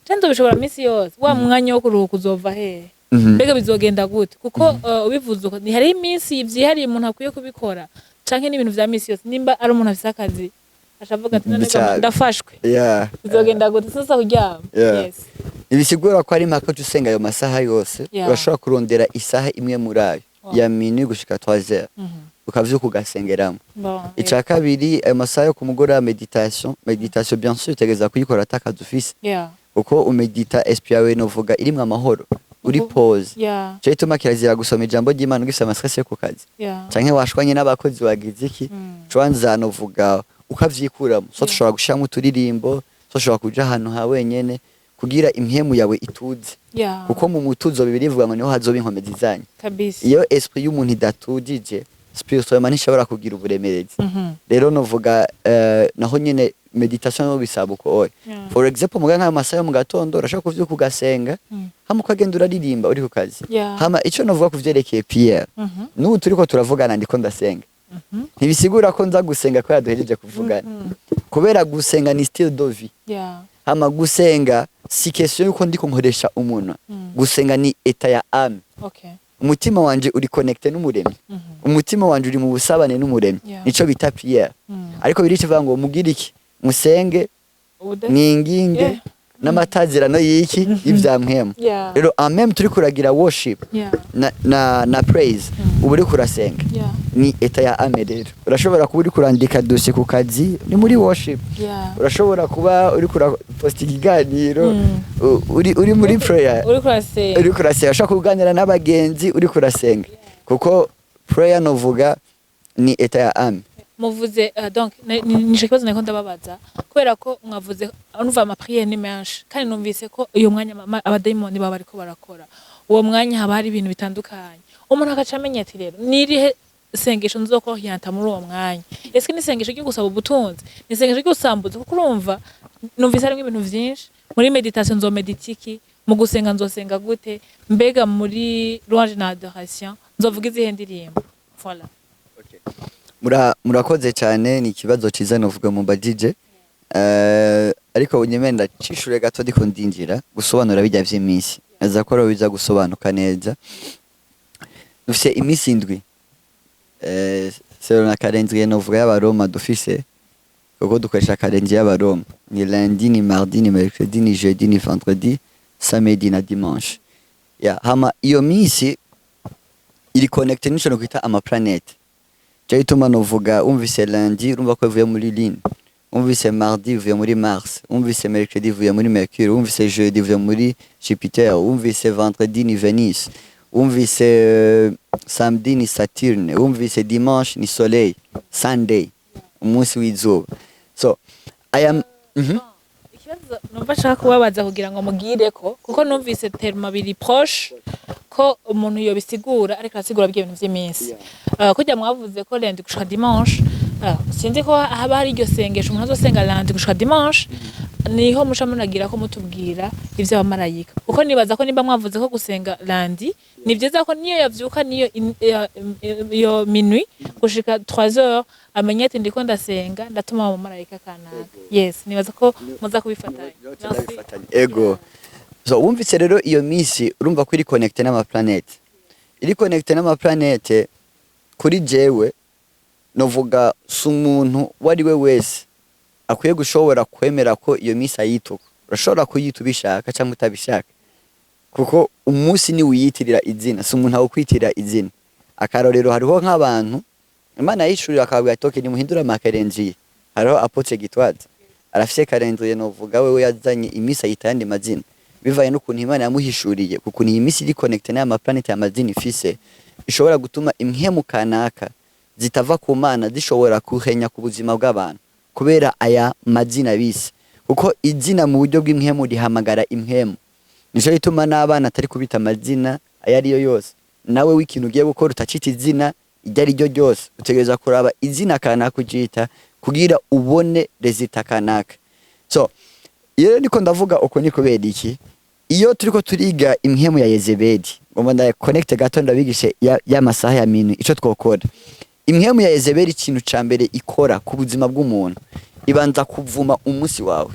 [SPEAKER 2] je ndobishobora minsi yose? Wa mwanya wo kuruhuka uzova hehe? Mbega bizogenda gute?" Kuko ubivuze uko, ni hariho iminsi vyihariye umuntu akwiye kubikora, canke n'ibintu vya minsi yose? Nimba ari umuntu afise akazi, acavuga ati: "None ndafashwe, bizogenda gute? Sinza kuryama." Yes.
[SPEAKER 1] Ntibisigura ko ari impaka uca usenga ayo masaha yose. Urashobora kurondera isaha imwe muri ayo ya minuit gushika 3h, ukavyuka ugasengeramo.
[SPEAKER 2] Bon,
[SPEAKER 1] Ica kabiri, ayo masaha yo ku mugoroba, méditation. Méditation, bien sûr, utegereza kuyikora atakazi ufise, kuko umedita esprit yawe novuga irimwo amahoro, uri pause. Ico gituma kirazira gusoma ijambo ry'Imana ugifise ama stress yo ku kazi canke washwanye n'abakozi, wagize iki. Cubanza novuga ukavyikuramo, so tushobora gushiramo uturirimbo, so ushobora kuja ahantu ha wenyene kugira impwemu yawe ituze, kuko mu mutuzo Bibiliya ivuga ngo niho hazoba inkomezi zanyu. Iyo esprit y'umuntu idatujije spirituellement, ntishobora kugira uburemerezi. Rero novuga naho nyene méditation no bisaba uko oya. For example, muga nk'ayo masaha yo mu gatondo urashobora kuvyuka ugasenga, hama ukagenda uraririmba uri ku kazi. Hama ico novuga ku vyerekeye prière, n'ubu turiko turavugana ndiko ndasenga. Ntibisigura ko nza gusenga kubera duhejeje kuvugana, kubera gusenga ni style de vie. Hama gusenga si question yuko ndiko nkoresha umunwa. Gusenga ni état ya âme. Umutima wanje uri connecté n'umuremyi. Umutima wanje uri mu busabane n'umuremyi. Nico bita prière. Ariko birica ivuga ngo mugire iki? Musenge, mwinginge. N'amatazirano y'iki y'ivya mpwemu. Rero en même turi kuragira worship na praise, uba uri kurasenga. Ni état ya âme. Rero urashobora kuba uri kurandika dossier ku kazi, ni muri worship. Urashobora kuba uri kuraposta ikiganiro, uri muri prayer.
[SPEAKER 2] Uri kurasenga.
[SPEAKER 1] Uri kurasenga. Ushobora kuganira n'abagenzi uri kurasenga, kuko prayer novuga ni état ya âme.
[SPEAKER 2] Muvuze donc nico kibazo nariko ndababaza, kubera ko mwavuze numva ama prière ni menshi, kandi numvise ko uyu mwanya abadayimoni baba bariko barakora, uwo mwanya haba hari ibintu bitandukanye. Umuntu agaca amenya ati: "Rero nirihe sengesho nzokohiyanta muri uwo mwanya? Ese ni isengesho ryo gusaba ubutunzi? Ni isengesho ryo gusambuza?" Kuko urumva numvise harimo ibintu vyinshi. Muri méditation nzomedita iki? Mu gusenga nzosenga gute? Mbega muri louange na adoration nzovuga izihe ndirimbo? Voilà.
[SPEAKER 1] Murakoze cyane, ni ikibazo cyiza novuga mumbajije. Ariko unyemere ndacishure gato, ndiko ndinjira gusobanura bijya vy'iminsi, aza ko ariho biza gusobanuka neza. Dufise iminsi 7, selon na calendrier novuga y'Abaroma dufise, kuko dukoresha calendrier y'Abaroma. Ni lundi, ni mardi, ni mercredi, ni jeudi, ni vendredi, samedi na dimanche. Ya hama iyo minsi iri connecté n'ico nokwita ama planète. Cyo gituma novuga wumvise lundi, urumva ko ivuye muri lune, wumvise mardi ivuye muri Mars, wumvise mercredi ivuye muri Mercure, wumvise jeudi ivuye muri Jupiter, wumvise vendredi ni Venus, wumvise samedi ni Saturne, wumvise dimanche ni soleil, Sunday, umunsi w'izuba. So aya
[SPEAKER 2] Ikibazo numva nshaka kubabaza kugira ngo mugire ko, kuko numvise terme biri proche, ko umuntu yobisigura ariko arasigura byo bintu vy'iminsi. Kurya mwavuze ko lundi gushika dimanche, sinzi ko haba hari iryo sengesho umuntu azosenga lundi gushika dimanche, niho muca munagira ko mutubwira ivy'abamarayika, kuko nibaza ko nimba mwavuze ko gusenga lundi ni vyiza ko niyo yavyuka, niyo iyo minuit gushika 3 heures, amenye ati: "Ndiko ndasenga, ndatuma abamarayika kanaka." Yes, nibaza ko muza kubifatanya. Merci.
[SPEAKER 1] Ego. So wumvise rero iyo minsi, urumva ko iri connecté n'ama planète, iri connecté n'ama planète. Kuri jewe novuga si umuntu uwo ari we wese akwiye gushobora kwemera ko iyo minsi ayituka. Urashobora kuyita ubishaka cyangwa utabishaka, kuko umunsi ni wiyitirira izina, si umuntu awukwitirira izina. Akarorero, hariho nk'abantu Imana yishurira akababwira ati: "Okay, nimuhindure ama calendrier." Hariho apôtre Gitwaza, arafise calendrier novuga wewe yazanye iminsi ayita ayandi mazina bivanye n'ukuntu Imana yamuhishuriye, kukuntu iyi minsi iri connecté n'aya ma planète, amazina ifise ishobora gutuma impwemu kanaka zitava ku Mana zishobora kuhenya ku buzima bw'abantu kubera aya mazina bise, kuko izina mu buryo bw'impwemu rihamagara impwemu. Nico gituma n'abana atari kubita amazina ayo ariyo yose. Nawe w'ikintu ugiye gukora utacita izina iryo ari ryo ryose, utegereza kuraba izina kanaka ujita kugira ubone résultat kanaka. So iyo rero ndiko ndavuga uko ni kubera iki? Iyo turiko turiga impwemu ya Yezebeli, ngomba nda connect gato ndabigishe ya masaha ya minuit ico twokora. Impwemu ya Yezebeli, ikintu ca mbere ikora ku buzima bw'umuntu, ibanza kuvuma umunsi wawe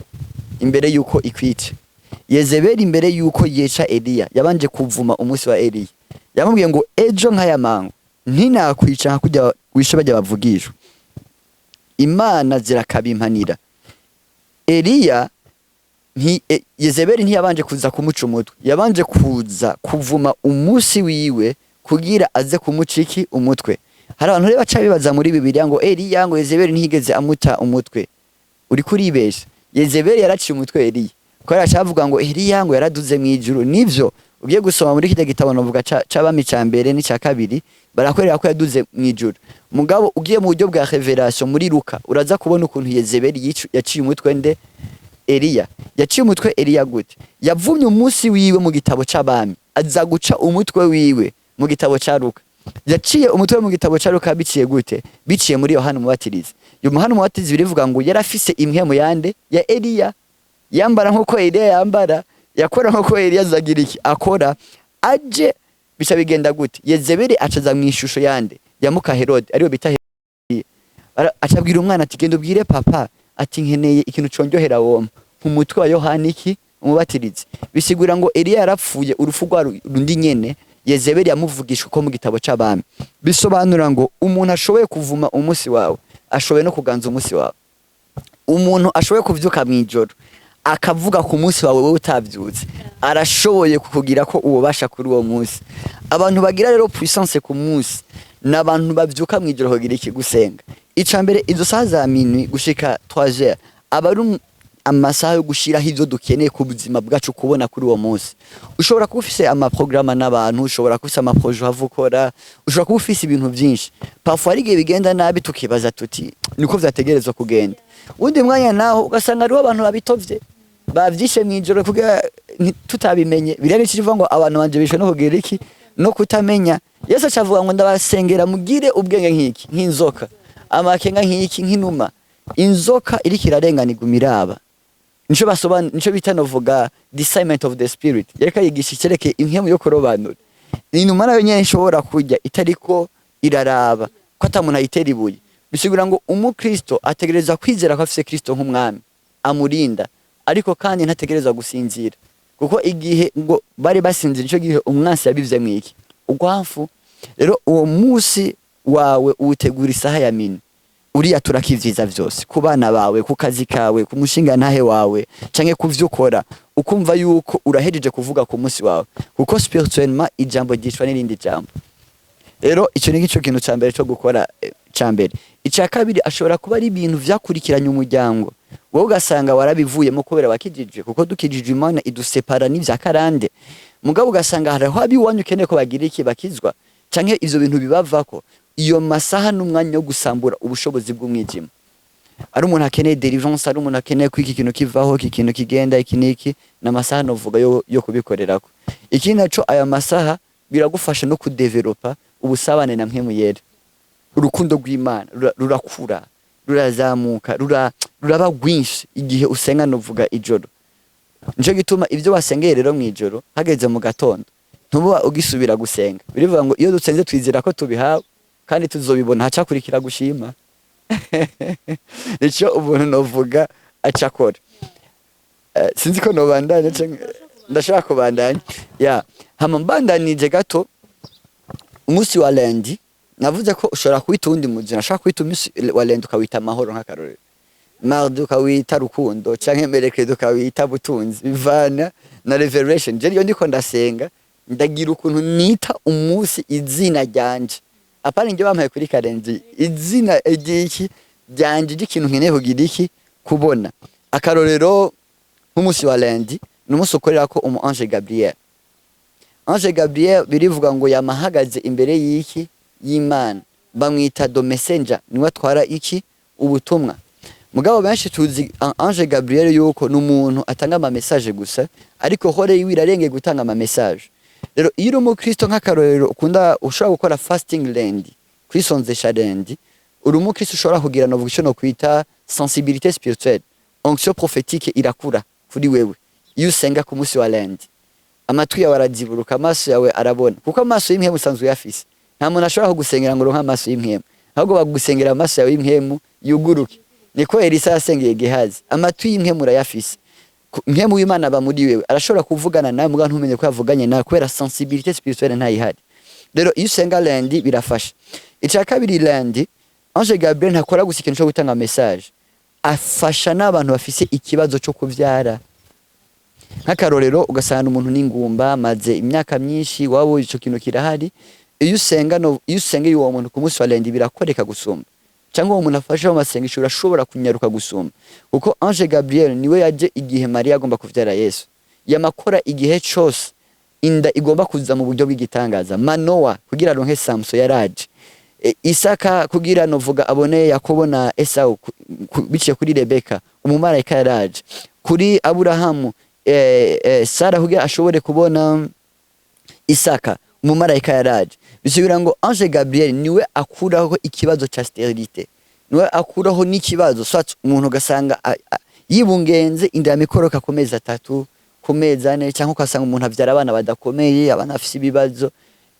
[SPEAKER 1] imbere yuko ikwica. Yezebeli, imbere yuko yica Eliya, yabanje kuvuma umunsi wa Eliya. Yamubwiye ngo: "Ejo nk'aya mango ntinakwica nka kurya wishe bajya bavugishwa, Imana zirakabimpanira." Eliya Yezebeli ntiyabanje kuza kumuca umutwe, yabanje kuza kuvuma umunsi wiwe kugira aze kumuca iki? Umutwe. Hari abantu rero baca bibaza muri Bibiliya ngo Eliya, ngo Yezebeli ntiyigeze amuta umutwe. Uriko uribesha. Yezebeli yaraciye umutwe Eliya, kuko aracavuga ngo Eliya ngo yaraduze mu ijuru. Nivyo, ugiye gusoma muri kirya gitabo novuga c'Abami ca mbere n'ica kabiri, barakwereka ko yaduze mu ijuru. Mugabo ugiye mu buryo bwa révélation muri Luka, uraza kubona ukuntu Yezebeli yaciye umutwe nde? Eliya. Yaciye umutwe Eliya gute? Yavumye umunsi wiwe mu gitabo c'Abami, aza guca umutwe wiwe mu gitabo ca Luka. Yaciye umutwe mu gitabo ca Luka biciye gute? Biciye muri Yohana Umubatirizi. Yohana Umubatirizi birivuga ngo yarafise impwemu yande? Ya Eliya. Yambara nkuko Eliya yambara, yakora nkuko Eliya azagira iki? Akora. Aje bica bigenda gute? Yezebeli acaza mu ishusho yande? Ya muka Herode, ariwe bita Herodiya. Acabwira umwana ati: "Genda ubwire papa ati nkeneye ikintu conyohera woma umutwe wa Yohana iki? Umubatirizi." Bisigura ngo Eliya yarapfuye urupfu rwa rundi nyene Yezebeli yamuvugisha uko mu gitabo c'Abami. Bisobanura ngo umuntu ashoboye kuvuma umunsi wawe ashoboye no kuganza umunsi wawe. Umuntu ashoboye kuvyuka mw'ijoro Akavuga ku munsi wawe, wowe utavyutse, arashoboye kukugira ko ububasha kuri uwo munsi. Abantu bagira rero puissance ku munsi ni abantu bavyuka mw'ijoro kugira iki? Gusenga. Ica mbere, izo saha za minuit gushika 3 heures aba ari amasaha yo gushiraho ivyo dukeneye ku buzima bwacu kubona kuri uwo munsi. Ushobora kuba ufise amaprograma n'abantu, ushobora kuba ufise amaprojet uhava ukora, ushobora kuba ufise ibintu vyinshi. Parfois hari igihe bigenda nabi, tukibaza tuti niko vyategerezwa kugenda. Uwundi mwanya naho ugasanga hariho abantu babitovye, bavyishe mw'ijoro kugira tutabimenye. Biriya ni ikivuga ngo abantu banje bishwe no kugira iki? No kutamenya. Yesu acavuga ngo ndabasengera mugire ubwenge nk'iki? Nk'inzoka, amakenga nk'iki? Nk'inuma. Inzoka iriko irarengana iguma iraba. Nico basoban nico bita novuga discernment of the spirit. Yariko yigisha icereke impwemu yo kurobanura. Inuma nayo nyene ishobora kurya itariko iraraba ko ata muntu ayitera ibuye. Bisigura ngo umukristo ategerezwa kwizera ko afise Kristo nk'umwami amurinda, ariko kandi ntategerezwa gusinzira, kuko igihe ngo bari basinzira, ico gihe umwansi yabivye mwiki? Urwamfu. Rero uwo munsi wawe uwutegura isaha ya minuit, uriya turako ivyiza vyose ku bana bawe, ku kazi kawe, ku mushinga ntahe wawe, canke ku vyo ukora, ukumva yuko urahejeje kuvuga ku munsi wawe, kuko spirituellement ijambo ryicwa n'irindi jambo. Rero ico ni cyo kintu ca mbere co gukora, ca mbere. Ica kabiri, ashobora kuba ari ibintu vyakurikiranye umuryango, wowe ugasanga warabivuyemo kubera wakijijwe, kuko dukijijwe Imana idusepara n'ivya karande. Mugabo ugasanga hariho abiwanyu ukeneye ko bagira iki? Bakizwa, canke ivyo bintu bibavako. Iyo masaha n'umwanya wo gusambura ubushobozi bw'umwijima. Ari umuntu akeneye deliverance, ari umuntu akeneye ko iki kintu kivaho, iki kintu kigenda, iki n'iki, ni amasaha novuga yo kubikorerako. Ikindi naco, aya masaha biragufasha no kudevelopa ubusabane na Mpwemu Yera. Urukundo rw'Imana rurakura, rurazamuka, ruraba rwinshi igihe usenga novuga ijoro. Nico gituma ibyo wasengeye rero mw'ijoro, hageze mu gatondo ntuba ugisubira gusenga. Birivuga ngo iyo dusenze twizera ko tubihawe kandi tuzobibona, hacakurikira gushima. Nico umuntu novuga aca akora. Sinzi ko nobandanya canke ndashaka kubandanya. Ya hama mbandanije gato, umunsi wa lundi navuze ko ushobora kuwita uwundi muzina. Ashobora kwita umunsi wa lundi ukawita amahoro, nk'akarorero, mardi ukawita rukundo, canke mercredi ukawita butunzi, bivana na revelation. Je iyo ndiko ndasenga ndagira ukuntu nita umunsi izina ryanje, apana njye bampaye kuri karenzi, izina ry'iki? Ryanje, ry'ikintu nkeneye kugira iki? Kubona. Akarorero, nk'umunsi wa lundi ni umunsi ukorera ko umu ange Gabriel. Ange Gabriel birivuga ngo yamahagaze imbere y'iki? Y'Imana. Bamwita the messenger, niwe atwara iki? Ubutumwa. Mugabo benshi tuzi ange Gabriel yuko ni umuntu atanga ama message gusa, ariko rôle yiwe irarengeye gutanga ama message. Rero iyo uri umukristo, nk'akarorero, ukunda ushobora gukora fasting lundi, kwisonzesha lundi, uri umukristo ushobora kugira novuga ico no kwita sensibilité spirituelle, onction prophétique irakura kuri wewe. Iyo usenga ku munsi wa lundi, amatwi yawe araziburuka, amaso yawe arabona, kuko amaso y'impwemu usanzwe uyafise. Nta muntu ashobora kugusengera ngo uronke amaso y'impwemu, ahubwo bagusengera amaso yawe y'impwemu yuguruke. Niko Elisa yasengeye Gehazi. Amatwi y'impwemu urayafise. Mpwemu w'Imana aba muri wewe, arashobora kuvugana nawe mugabo ntumenye ko yavuganye nawe kubera sensibilité spirituelle ntayihari. Rero iyo usenga lundi birafasha. Icya kabiri, lundi ange Gabriel ntakora gusa ikintu cyo gutanga message, afasha n'abantu bafise ikibazo cyo kuvyara. Nk'akarorero, ugasanga umuntu n'ingumba amaze imyaka myinshi, waba ico kintu kirahari. Iyo usenga no iyo usengeye uwo muntu ku munsi wa lundi birakoreka gusumba, cyangwa uwo muntu afashe mu masengesho urashobora kunyaruka gusumba, kuko ange Gabriel niwe yaje igihe Mariya agomba kuvyara Yesu. Yamakora igihe cose inda igomba kuza mu buryo bw'igitangaza. Manowa kugira aronke Samson yaraje. Isaka kugira novuga abone Yakobo na Esau biciye kuri Rebeka, umumarayika yaraje. Kuri Aburahamu, Sara kugira ashobore kubona Isaka, umumarayika yaraje. Bisigura ngo ange Gabriel niwe akuraho ikibazo ca stérilité, niwe akuraho n'ikibazo soit umuntu ugasanga yibungenze inda yamikoroka ku mezi 3, ku mezi 4, cyangwa ugasanga umuntu avyara abana badakomeye, abana bafise ibibazo.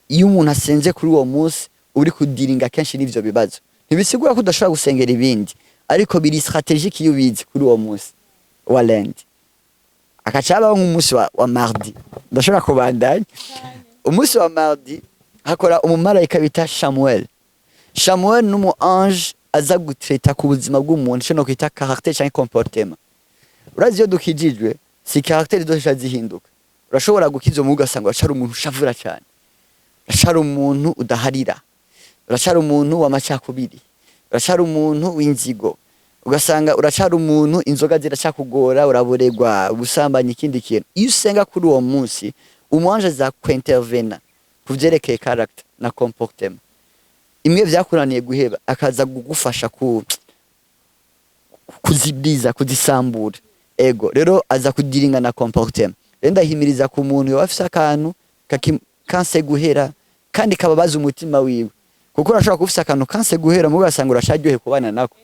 [SPEAKER 1] Iyo umuntu asenze kuri uwo munsi, uri kudiringa kenshi n'ivyo bibazo. Ntibisigura ko udashobora gusengera ibindi, ariko biri stratégique iyo ubizi kuri uwo munsi wa lundi. Akaca habaho nk'umunsi wa mardi. Ndashobora kubandanya. Umunsi wa mardi hakora umumarayika bita Samuel. Samuel n'umu ange aza gutreta ku buzima bw'umuntu, ico no kwita caractère canke comportement. Urazi, iyo dukijijwe, si caractère zose zihinduka. Urashobora gukiza umuntu, ugasanga uracari umuntu ushavura cyane, uracari umuntu udaharira, uracari umuntu w'amacakubiri, uracari umuntu w'inzigo, ugasanga uracari umuntu inzoga ziracakugora, uraboregwa, ubusambanyi, ikindi kintu. Iyo usenga kuri uwo munsi, umwanje aza kwintervena ku vyerekeye caractère na comportement imwe vyakunaniye guheba, akaza kugufasha ku kuzibwiza, kuzisambura. Ego, rero aza kudiringa na comportement. Rero ndahimiriza ku muntu yoba afise akantu kanse guhera kandi kababaza umutima wiwe, kuko urashobora kuba ufise akantu kanse guhera, mugo ugasanga urasharyohe kubana nako.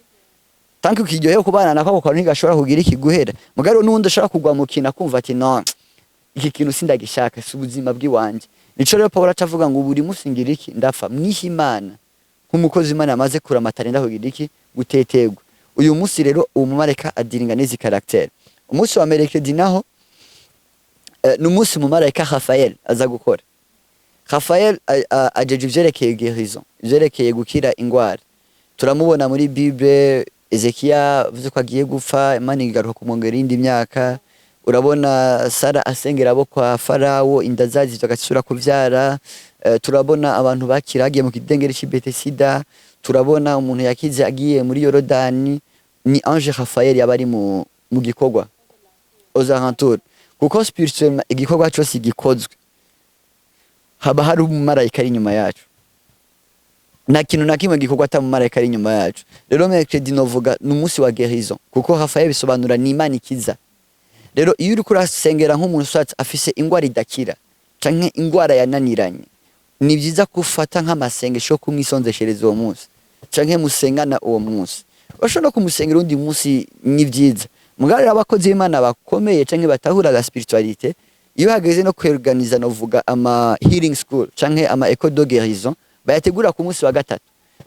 [SPEAKER 1] Tant que ukiryohewe kubana nako, ako kantu ntigashobora kugira ikiguhera. Mugabo n'uwundi ashobora kugwa mu kintu akumva ati: "No, iki kintu sindagishaka, si ubuzima bw'iwanje." Nico rero Pawulo acavuga ngo: "Buri munsi ngira iki? Ndapfa." Mwiha Imana nk'umukozi Imana amaze kurama, atarinda kugira iki? Gutetegwa. Uyu munsi rero uwo mumarayika adiringa n'izi caractère. Umunsi wa mercredi naho ni umunsi umumarayika Rafael aza gukora. Rafael ajeje ivyerekeye guérison, ivyerekeye gukira ingwara. Turamubona muri Bible, Ezekiya avuze ko agiye gupfa, Imana igaruka kumwongera iyindi myaka. Urabona Sara asengera abo kwa Farawo, inda zazivye agasubira kuvyara. Turabona abantu bakira agiye mu kidengeri c'i Betesida, turabona umuntu yakize agiye muri Yorodani. Ni ange Raphael yaba ari mu gikorwa aux alentours, kuko spirituellement igikorwa cyose gikozwe haba hari umumarayika ari inyuma yacu. Nta kintu na kimwe gikorwa ata mumarayika ari inyuma yacu. Rero mercredi novuga ni umunsi wa guérison, kuko Raphael bisobanura ni Imana ikiza. Rero iyo uriko urasengera nk'umuntu ushatse afise ingwara idakira canke ingwara yananiranye, ni byiza ko ufata nk'amasengesho yo kumwisonzeshereza uwo munsi canke musengana uwo munsi. Urashobora no kumusengera undi munsi, ni byiza. Mugabo rero abakozi b'Imana bakomeye canke batahura la spiritualité, iyo hageze no kweorganiza, novuga ama healing school canke ama école de guérison, bayategura ku munsi wa gatatu.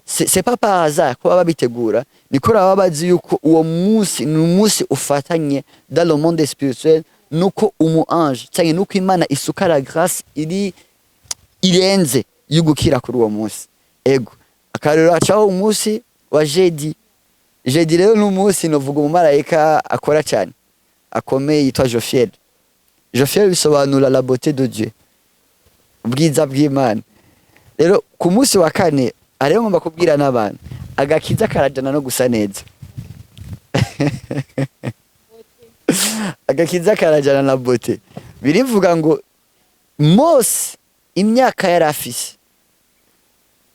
[SPEAKER 1] C'est pas par hasard ko baba babitegura, niko baba bazi yuko uwo munsi ni umunsi ufatanye dans le monde spirituel, nuko umu ange canke nuko Imana isuka la grâce iri irenze yo gukira kuri uwo munsi. Ego, akarero hacaho umunsi wa jeudi. Jeudi rero ni umunsi novuga umumarayika akora cyane akomeye yitwa Jofiel. Jofiel bisobanura la beauté de Dieu, ubwiza bw'Imana. Rero ku munsi wa kane hariho, ngomba kubwira n'abantu, agakiza karajana no gusa neza, agakiza karajana na beauté. Birivuga ngo Mose imyaka yari afise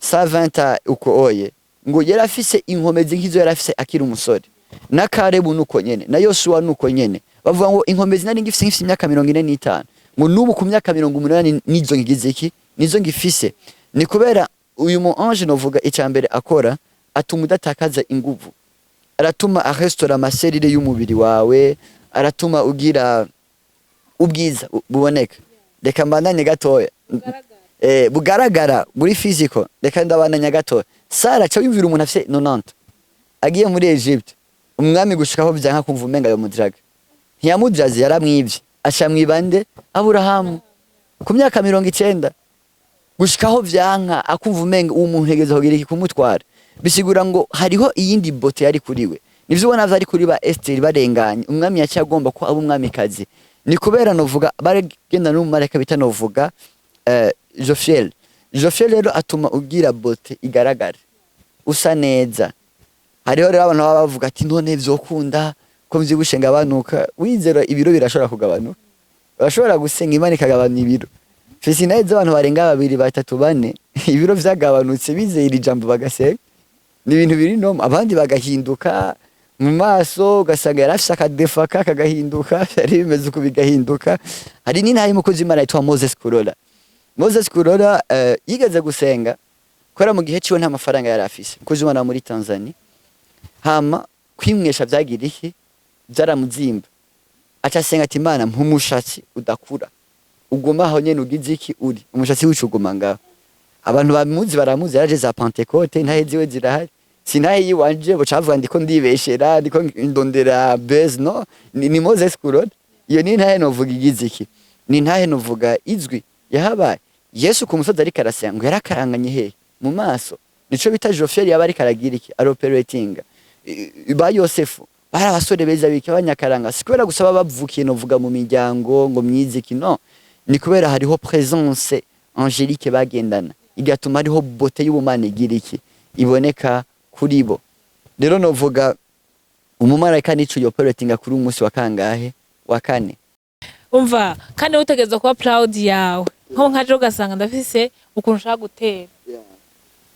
[SPEAKER 1] 120 uko oye, ngo yari afise inkomezi nk'izo yari afise akiri umusore. Na Karebu nuko nyene, na Yosuwa nuko nyene. Bavuga ngo: "Inkomezi nari ngifise imyaka 45, ngo n'ubu ku myaka 80 nizo ngize iki? Nizo ngifise." Ni kubera uyu mu ange novuga icya mbere akora, atuma udatakaza inguvu, aratuma arestora ama cellules y'umubiri wawe, aratuma ugira ubwiza buboneka. Reka mbandanye gatoya. Bugaragara muri physical. Reka ndabandanya gatoya. Sara, ca wiyumvira umuntu afise 90 agiye muri Egypte, umwami gushikaho vyanka kumva umenga yomudraga, ntiyamudraze, yaramwivye, aca mwibande Aburahamu ku myaka 90. Gushikaho vyanka akumva umenga uwo muntu ntegeza kugira iki? Kumutwara. Bisigura ngo hariho iyindi beauté yari kuri we. Nivyo ubona vyari kuri ba Esther barenganye, umwami yaciye agomba ko aba umwamikazi. Ni kubera novuga baragenda n'umumarayika bita novuga Jofiel. Jofiel rero atuma ugira beauté igaragara, usa neza. Hariho rero abantu baba bavuga ati: "None vyokunda ko mvyibushe ngabanuka?" Wizera, ibiro birashobora kugabanuka. Urashobora gusenga Imana ikagabanya ibiro. Fisi nawe abantu barenga babiri, batatu, bane, ibiro vyagabanutse bizeye iri jambo bagasenga. Ni ibintu biri normal. Abandi bagahinduka mu maso, ugasanga yari afise akadefaka kagahinduka, vyari bimeze uko bigahinduka. Hari n'intahe y'umukozi w'Imana yitwa Moses Kurola. Moses Kurola yigeze gusenga kubera mu gihe ciwe nta mafaranga yari afise, umukozi w'Imana muri Tanzania. Hama kwimwesha vyagira iki? Vyaramuzimba. Aca asenga ati: "Imana, mpa umushatsi udakura, uguma aho nyene ugize iki? Uri umushatsi wicu uguma ngaho." Abantu bamuzi baramuzi, yaraje za Pentecôte, intahe ziwe zirahari. Sintahe yiwanje boca bavuga ndiko ndibeshera, ndiko ndondera buzz. No, ni Moses Kurola. Iyo ni intahe novuga igize iki? Ni intahe novuga izwi yahabaye. Yesu ku musozi ariko arasenga, ngo yarakaranganye hehe? Mu maso. Nico bita Jofiel, yaba ariko aragira iki? Aroperatinga. Ba Yosefu. Bari abasore beza biki abanyakaranga, si kubera gusa baba bavukiye novuga mu miryango ngo myiziki, no ni kubera hariho présence angélique bagendana, igatuma hariho beauté y'ubumana igira iki iboneka kuri bo. Rero novuga umumarayika nico yoperatinga kuri uyu munsi wa kangahe? Wa kane.
[SPEAKER 2] Umva, kandi utegerezwa kuba proud yawe. Nko nkaje ugasanga ndafise ukuntu ushaka gutera,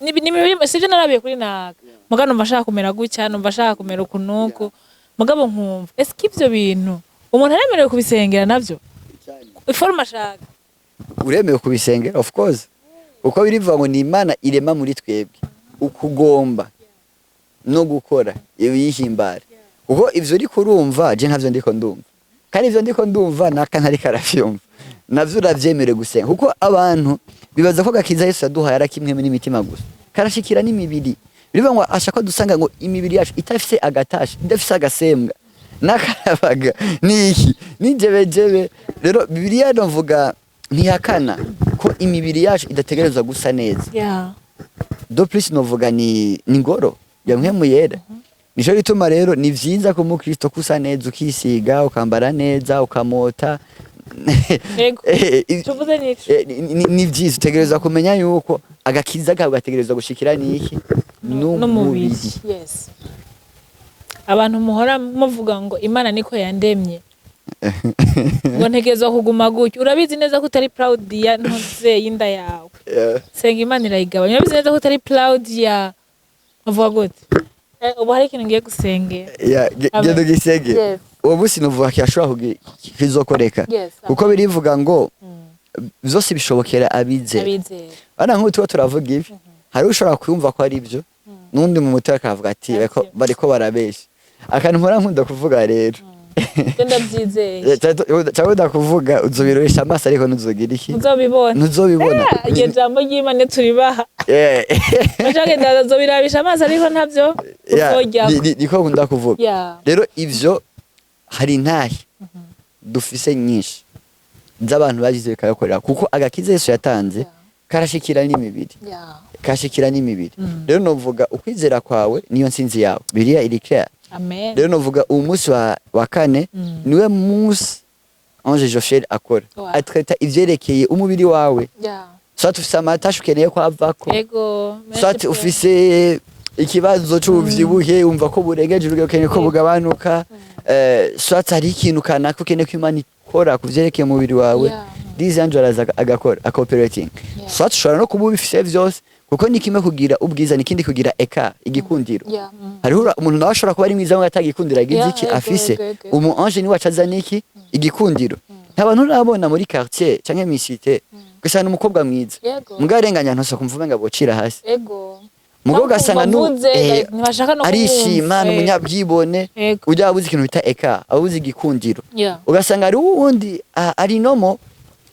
[SPEAKER 2] ni sivyo narabiye kuri naka, mugabo numva ashaka kumera gutya, numva ashaka kumera uku nuku, mugabo nkumva ese ko ivyo bintu umuntu aremerewe kubisengera navyo, i forme ashaka?
[SPEAKER 1] Uremewe kubisengera, of course, kuko birivuga ngo ni Imana irema muri twebwe ukugomba no gukora ibiyihimbara, kuko ivyo uriko urumva je ntavyo ndiko ndumva, kandi ivyo ndiko ndumva naka ntariko aravyumva, navyo uravyemerewe gusenga, kuko abantu bibaza ko gakiza Yesu yaduhaye ari kimwe n'imitima gusa, karashikira n'imibiri. Birivuga ngo ashaka ko dusanga ngo imibiri yacu itafise agatashe, idafise agasembwa n'akarabaga niki n'ijebejebe. Rero Bibiliya novuga ntihakana ko imibiri yacu idategerezwa gusa neza. De plus novuga ni ngoro ya Mpwemu Yera. Nico gituma rero ni vyiza ko umukristo kusa neza, ukisiga, ukambara neza, ukamota.
[SPEAKER 2] Yego. Tuvuze nico.
[SPEAKER 1] Ni vyiza, utegerezwa kumenya yuko agakiza kawe gategerezwa gushikira niki?
[SPEAKER 2] N'umubiri. Yes, abantu muhora muvuga ngo Imana niko yandemye, ngo ntegerezwa kuguma gutyo, urabizi neza ko utari proud ya ntuze y'inda yawe. Senga Imana irayigabanya. Urabizi neza ko utari proud ya, uvuga gute? Ubu hari ikintu ngiye gusengera.
[SPEAKER 1] Yeah,
[SPEAKER 2] Amen.
[SPEAKER 1] genda ugisenge.
[SPEAKER 2] Yes.
[SPEAKER 1] Uwo munsi novuga kirashobora kizokoreka, kuko birivuga ngo vyose bishobokera abizera.
[SPEAKER 2] Abizera.
[SPEAKER 1] Bana nk'ubu tuba turavuga ibi, hari ushobora kwiyumva ko ari byo, n'undi mu mutwe akavuga ati bariko barabesha. Akantu mpora nkunda kuvuga rero,
[SPEAKER 2] Je ndabyizeye.
[SPEAKER 1] Cyangwa ndakuvuga uzobiroresha amaso, ariko ntuzogira iki?
[SPEAKER 2] Ntuzobibona.
[SPEAKER 1] Ntuzobibona.
[SPEAKER 2] Iryo jambo ry'Imana turibaha. Bashaka bazobirabisha amaso, ariko ntabyo uzoryako.
[SPEAKER 1] Niko nkunda kuvuga. Rero ivyo hari intahe dufise nyinshi z'abantu bagize bikayakorera, kuko agakiza Yesu yatanze karashikira n'imibiri, karashikira n'imibiri. Rero novuga ukwizera kwawe niyo ntsinzi yawe, biriya iri clear.
[SPEAKER 2] Amen.
[SPEAKER 1] Rero novuga uwo munsi wa kane niwe munsi Ange Jochel akora, atreta ivyerekeye umubiri wawe, soit ufise ama taches ukeneye ko avako,
[SPEAKER 2] Ego.
[SPEAKER 1] soit ufise ikibazo c'ubuvyibuhe, wumva ko burengeje urugero, ukeneye ko bugabanuka, soit hari ikintu kanaka ukeneye ko Imana ikora ku vyerekeye umubiri wawe, this angel araza agakora acooperating. Soit ushobora no kuba ubifise vyose, kuko ni kimwe kugira ubwiza, ni ikindi kugira eka igikundiro. Hariho umuntu nawe ashobora kuba ari mwiza ngo atagikundiro agize iki afise. Umu ange niwe acaza niki? Igikundiro. Nta bantu urabona muri quartier canke mw'icité, ugasanga umukobwa mwiza, mbwa arenganya ntose kumva umenga bocira hasi, mugabo ugasanga
[SPEAKER 2] Bavuze, like, ntibashaka no
[SPEAKER 1] arishima,
[SPEAKER 2] kumwumva.
[SPEAKER 1] ni umunyabwibone. Ujya abuze ikintu bita eka, abuze igikundiro. Ugasanga hari uwundi ari nomo,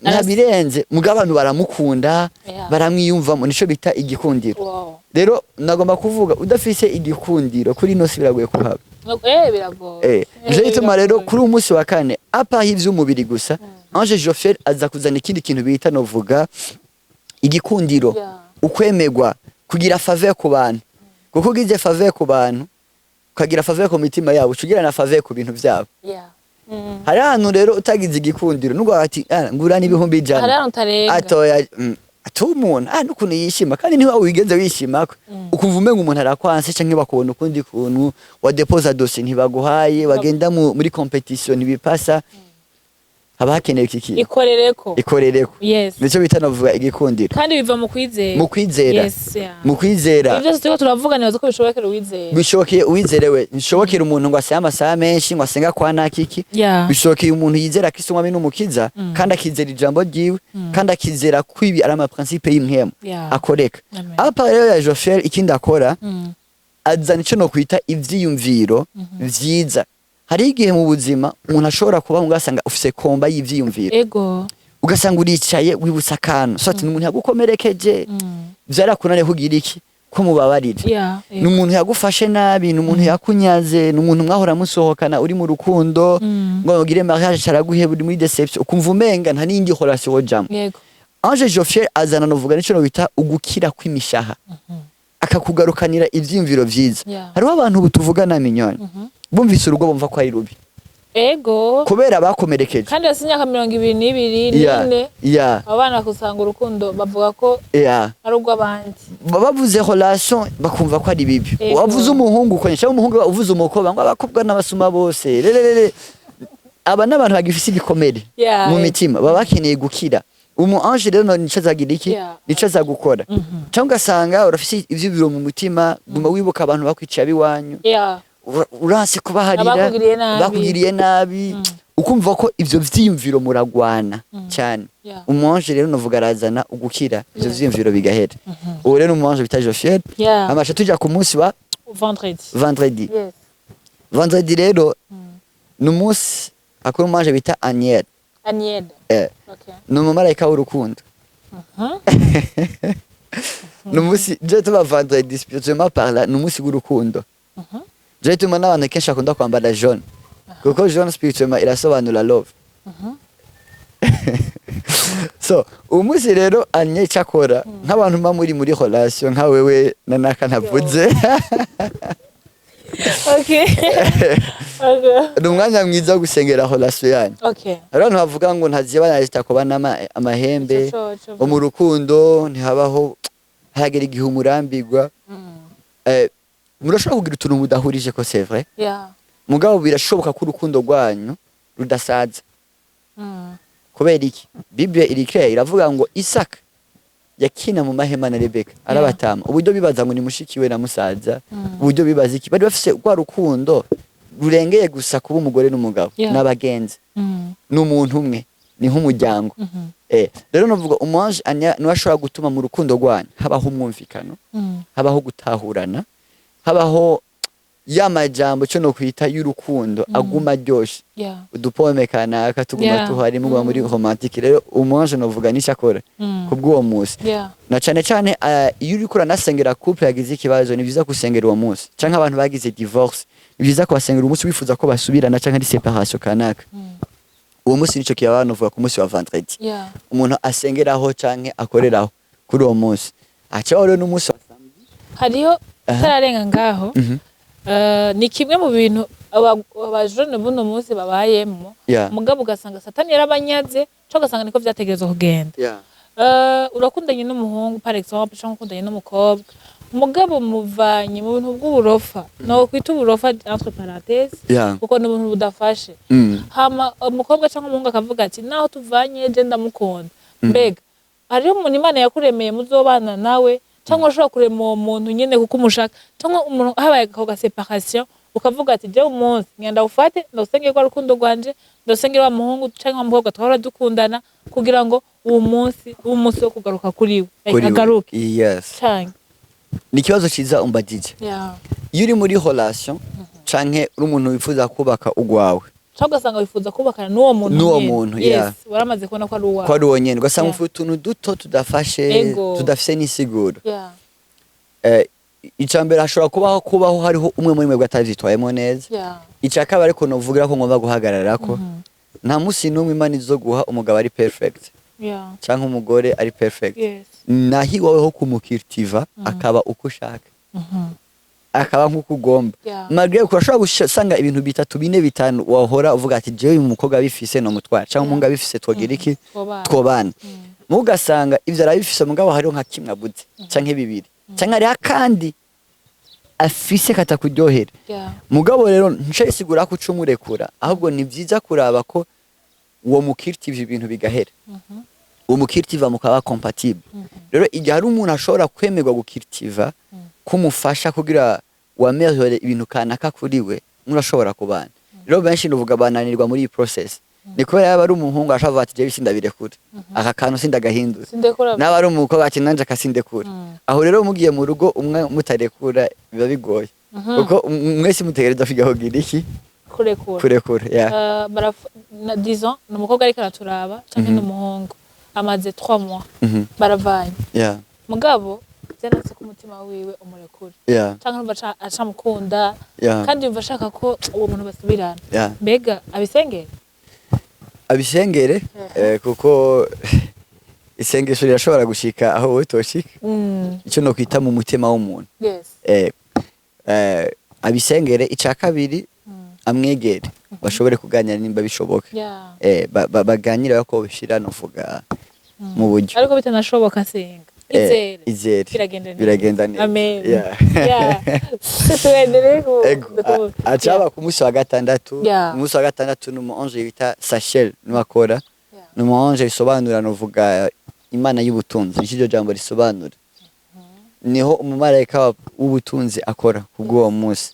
[SPEAKER 1] ntabirenze, mugabo abantu baramukunda, baramwiyumvamo, nico bita igikundiro. Rero nagomba kuvuga udafise igikundiro kuri ino si biragoye kuhaba.
[SPEAKER 2] Biragoye.
[SPEAKER 1] Nico gituma rero
[SPEAKER 2] Biragoye.
[SPEAKER 1] kuri uyu munsi wa kane, à part ivy'umubiri gusa, Ange Jofiel aza kuzana ikindi kintu bita novuga igikundiro, ukwemegwa, kugira faveur ku bantu, kuko ugize faveur ku bantu, ukagira faveur ku mitima yabo, uca ugira na faveur ku bintu vyabo. Hari ahantu rero utagize igikundiro nubwo ati: "Ah, ngura n'100,000."
[SPEAKER 2] Hari ahantu utarenga.
[SPEAKER 1] Atoya ati umuntu n'ukuntu yishima, kandi niba wigeze wishimako ukumva umenga umuntu arakwanse, canke bakubona ukundi kuntu, wadepoza dossier ntibaguhaye, wagenda muri compétition ntibipasa, haba hakenewe iki kintu.
[SPEAKER 2] Ikorereko.
[SPEAKER 1] Ikorereko. Nico bita navuga igikundiro.
[SPEAKER 2] Kandi biva mu kwizera.
[SPEAKER 1] Mu kwizera. Mu kwizera.
[SPEAKER 2] Ibyo byose turiko turavuga, nibaza ko bishobokera uwizera.
[SPEAKER 1] Bishobokeye uwizerewe. Ntishobokera umuntu ngo asenge amasaha menshi, ngo asenga kwa nakiki. Bishobokeye umuntu yizera Kristo umwami n'umukiza, kandi akizera ijambo ryiwe, kandi akizera ko ibi ari ama principes y'impwemu akoreka.
[SPEAKER 2] Amen.
[SPEAKER 1] À part rero ya Jofiel, ikindi akora, azana ico nokwita ivyiyumviro vyiza. Hariho igihe mu buzima umuntu ashobora kubaho ugasanga ufise combat y'ivyiyumviro, ugasanga uricaye wibutsa akantu, soit ni umuntu yagukomerekeje, vyarakunaniye kugira iki ko mubabarira, ni umuntu yagufashe nabi, ni umuntu yakunyaze, ni umuntu mwahora musohokana uri mu rukundo, ngo mugire mariage caraguheba, uri muri déception, ukumva umenga nta n'iyindi relation wojamwo. Ange Jofiel azana novuga nico bita ugukira kw'imishaha, akakugarukanira ivyiyumviro vyiza. Hariho abantu ubu tuvugana, minyoni, Bumvise urugo bumva ko ari rubi kubera bakomerekeje.
[SPEAKER 2] Kandi bafite imyaka 22, 24. Abo bana bakusanga urukundo bavuga ko ari urw'abandi.
[SPEAKER 1] Bavuze relation bakumva ko ari bibi. Wavuze umuhungu uko cyangwa umuhungu uvuze umukobwa ngo abakobwa n'abasuma bose rererere. Aba n'abantu bagifise ibikomere mu mitima, baba bakeneye gukira. Umu ange rero nico azagira iki, nico azagukora. Cyangwa ugasanga urafise ivyibiro mu mutima, guma wibuka abantu bakwiciye abiwanyu, uranse kubaharira.
[SPEAKER 2] Abakugiriye nabi.
[SPEAKER 1] Bakugiriye nabi, ukumva ko ivyo vyiyumviro muragwana cyane. Umu ange rero novuga arazana ugukira ivyo vyiyumviro bigahera. Uwo rero umu ange bita Jophiel. Amasha tuja ku munsi wa
[SPEAKER 2] vendredi.
[SPEAKER 1] Vendredi.
[SPEAKER 2] Yes.
[SPEAKER 1] Vendredi rero ni umunsi akora umu ange bita Aniel.
[SPEAKER 2] Aniel.
[SPEAKER 1] Ni umumarayika w'urukundo. Ni umunsi je tuba vendredi, spirituellement parlant, ni umunsi w'urukundo. Je tuma n'abantu kenshi bakunda kwambara jaune, kuko jaune spirituellement irasobanura love. So uwo munsi rero Aniel icyo akora, nk'abantu muba muri relation nka wewe na naka ntavuze, ni umwanya mwiza wo gusengera relation yanyu. Hari abantu bavuga ngo ntazibana zitakuba amahembe.
[SPEAKER 2] Ico co
[SPEAKER 1] ngo mu rukundo ntihabaho, haragera igihe umurambirwa. Murashobora kugira utuntu mudahurije ko, c'est vrai, mugabo birashoboka ko urukundo rwanyu rudasaza. Kubera iki? Bible iri claire, iravuga ngo Isaka yakina mu mahema na Rebeka arabatama, uburyo bibaza ngo ni mushiki we na musaza, uburyo bibaza iki, bari bafise rwa rukundo rurengeye gusa kuba umugore n'umugabo n'abagenzi, n'umuntu umwe, ni nk'umuryango. Rero novuga umu ange Aniel niwe ashobora gutuma mu rukundo rwanyu habaho umwumvikano, habaho gutahurana, habaho ya majambo cyo no kwita y'urukundo aguma aryoshe, udupome kanaka tuguma tuhari, muguma muri romantique. Rero umu ange novuga nico akora kubw'uwo munsi. Na cane cane iyo uriko uranasengera couple yagize ikibazo, ni vyiza gusengera uwo munsi, canke abantu bagize divorce, ni vyiza kubasengera umunsi wifuza ko basubirana canke ari séparation kanaka. Uwo munsi nico kiyaba novuga ku munsi wa vendredi, umuntu asengeraho canke akoreraho kuri uwo munsi. Hacaho rero n'umunsi wa samedi.
[SPEAKER 2] Hariho tararenga ngaho. Ni kimwe mu bintu abajene buno munsi babayemo, mugabo ugasanga Satani yarabanyaze, cyangwa ugasanga niko vyategerezwa kugenda. Urakundanye n'umuhungu par exemple, cyangwa ukundanye n'umukobwa, mugabo muvanye mu bintu bw'uburofa, no kwita uburofa entre parenthèses, kuko ni ubuntu budafashe. Hama umukobwa cyangwa umuhungu akavuga ati: "Naho tuvanye, je ndamukunda." Mbega hariho umuntu Imana yakuremeye muzobana nawe, cyangwa ushobora kurema uwo muntu nyene kuko umushaka, cyangwa umuntu habaye ako ga séparation ukavuga ati: "Jewe umunsi ngenda ufate ndusengere rwa rukundo rwanje, ndusengere wa muhungu cyangwa wa mukobwa twahora dukundana, kugira ngo uwo munsi wo kugaruka kuri we, like,
[SPEAKER 1] Kuri we.
[SPEAKER 2] agaruke." Canke
[SPEAKER 1] Ni ikibazo ciza umbajije. Iyo uri muri relation canke uri umuntu wifuza kubaka ugwawe,
[SPEAKER 2] cyangwa ugasanga wifuza kubakana n'uwo muntu
[SPEAKER 1] N'uwo
[SPEAKER 2] nyene.
[SPEAKER 1] muntu,
[SPEAKER 2] Yes, waramaze kubona ko ari uwawe.
[SPEAKER 1] Ko ari uwo nyene, ugasanga ufite utuntu duto tudafashe, tudafise n'isiguro. Ica mbere, hashobora kubaho hariho umwe muri mwebwe atavyitwayemo neza. Ica kabiri, ariko novugira ko ngomba guhagararako, nta musi n'umwe Imana izoguha umugabo ari perfect canke umugore ari perfect. Naho iwawe ho kumucultiva akaba uko ushaka, akaba nk'uko ugomba. Malgré ko urashobora gusanga ibintu bitatu, bine, bitanu wahora uvuga ati: "Jewe uyu mukobwa abifise no mutwara, canke umuhungu abifise twogira iki?"
[SPEAKER 2] Twobana.
[SPEAKER 1] Twobana. Mugasanga ivyo arabifise, mugabo hariho nka kimwe abuze canke bibiri, canke hariho akandi afise katakuryohera. Mugabo rero nce isigura ko uca umurekura, ahubwo ni vyiza kuraba ko uwo mucultiva ibintu bigahera, uwo mucultiva mukaba compatible. Rero igihe hari umuntu ashobora kwemerwa gucultiva, kumufasha kugira waméliore ibintu kanaka kuri we, murashobora kubana. Rero benshi nuvuga bananirwa muri iyi process ni kubera yaba ari umuhungu ashobora kuvuga ati: "Jewe sindabirekura, aka kantu sindagahindura."
[SPEAKER 2] Sindekura.
[SPEAKER 1] Naba ari umukobwa ati: "Nanje akasindekura." Aho rero mugiye mu rugo umwe mutarekura biba bigoye, kuko mwese mutegereza kwiga kugira iki?
[SPEAKER 2] Kurekura.
[SPEAKER 1] Kurekura, yeah.
[SPEAKER 2] Disons ni umukobwa ariko araturaba canke ni umuhungu amaze 3 mois baravanye, mugabo byaranse ko umutima wiwe umurekura, canke numva acamukunda, kandi yumva ashaka ko uwo muntu basubirana. Mbega abisengere?
[SPEAKER 1] Abisengere, kuko isengesho rirashobora gushika aho wowe toshika, icyo no kwita mu mutima w'umuntu. Abisengere. Ica kabiri, Amwegere bashobore kuganira nimba bishoboka. Baganire ko bishira, novuga, mu buryo.
[SPEAKER 2] Ariko bitanashoboka, senga. Izere.
[SPEAKER 1] Izere.
[SPEAKER 2] Biragenda neza.
[SPEAKER 1] Biragenda neza.
[SPEAKER 2] Amen.
[SPEAKER 1] Yeah.
[SPEAKER 2] Tuendelee ku
[SPEAKER 1] Ego, acaba ku munsi wa gatandatu. Umunsi wa gatandatu ni umu ange bita Sachel niwe akora. Ni umu ange bisobanura, novuga, Imana y'ubutunzi, nicyo iryo jambo risobanura. Niho umumarayika w'ubutunzi akora kubw'uwo munsi.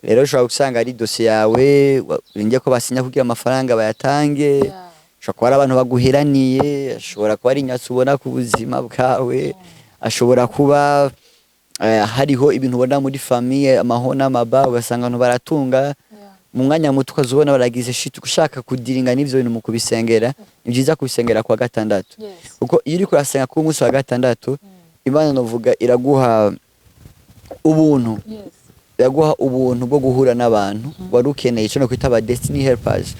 [SPEAKER 1] Rero ushobora gusanga ari dosiye yawe urindiye ko basinya kugira amafaranga bayatange. Ashobora kuba ari abantu baguheraniye, ashobora kuba ari inyatsi ubona ku buzima bwawe, ashobora kuba hariho ibintu ubona muri famille, amaho n'amaba, ugasanga abantu baratunga mu mwanya muto ukaza ubona baragize shit. Ushaka kudiringa n'ivyo bintu mu kubisengera, ni byiza kubisengera kuwa gatandatu, kuko iyo uriko urasenga ku munsi wa gatandatu, Imana, novuga, iraguha ubuntu. Iraguha ubuntu bwo guhura n'abantu wari ukeneye, ico no kwita aba destiny helpers.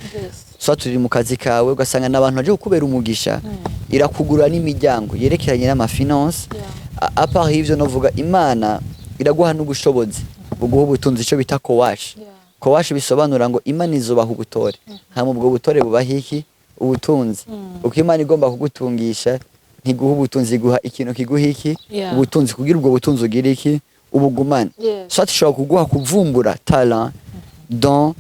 [SPEAKER 1] So turi mu kazi kawe, ugasanga n'abantu baje kukubera umugisha. Irakugura n'imiryango yerekeranye n'ama finance. À part ivyo, novuga, Imana iraguha n'ubushobozi buguha ubutunzi, ico bita kowashi. Kowashi bisobanura ngo Imana izubaha ubutore, hama ubwo butore bubaha iki? Ubutunzi. Uko Imana igomba kugutungisha, ntiguha ubutunzi, iguha ikintu kiguha iki? Ubutunzi. Kugira ubwo butunzi ugira iki? Ubugumane. Soit ishobora kuguha kuvumbura talent, don,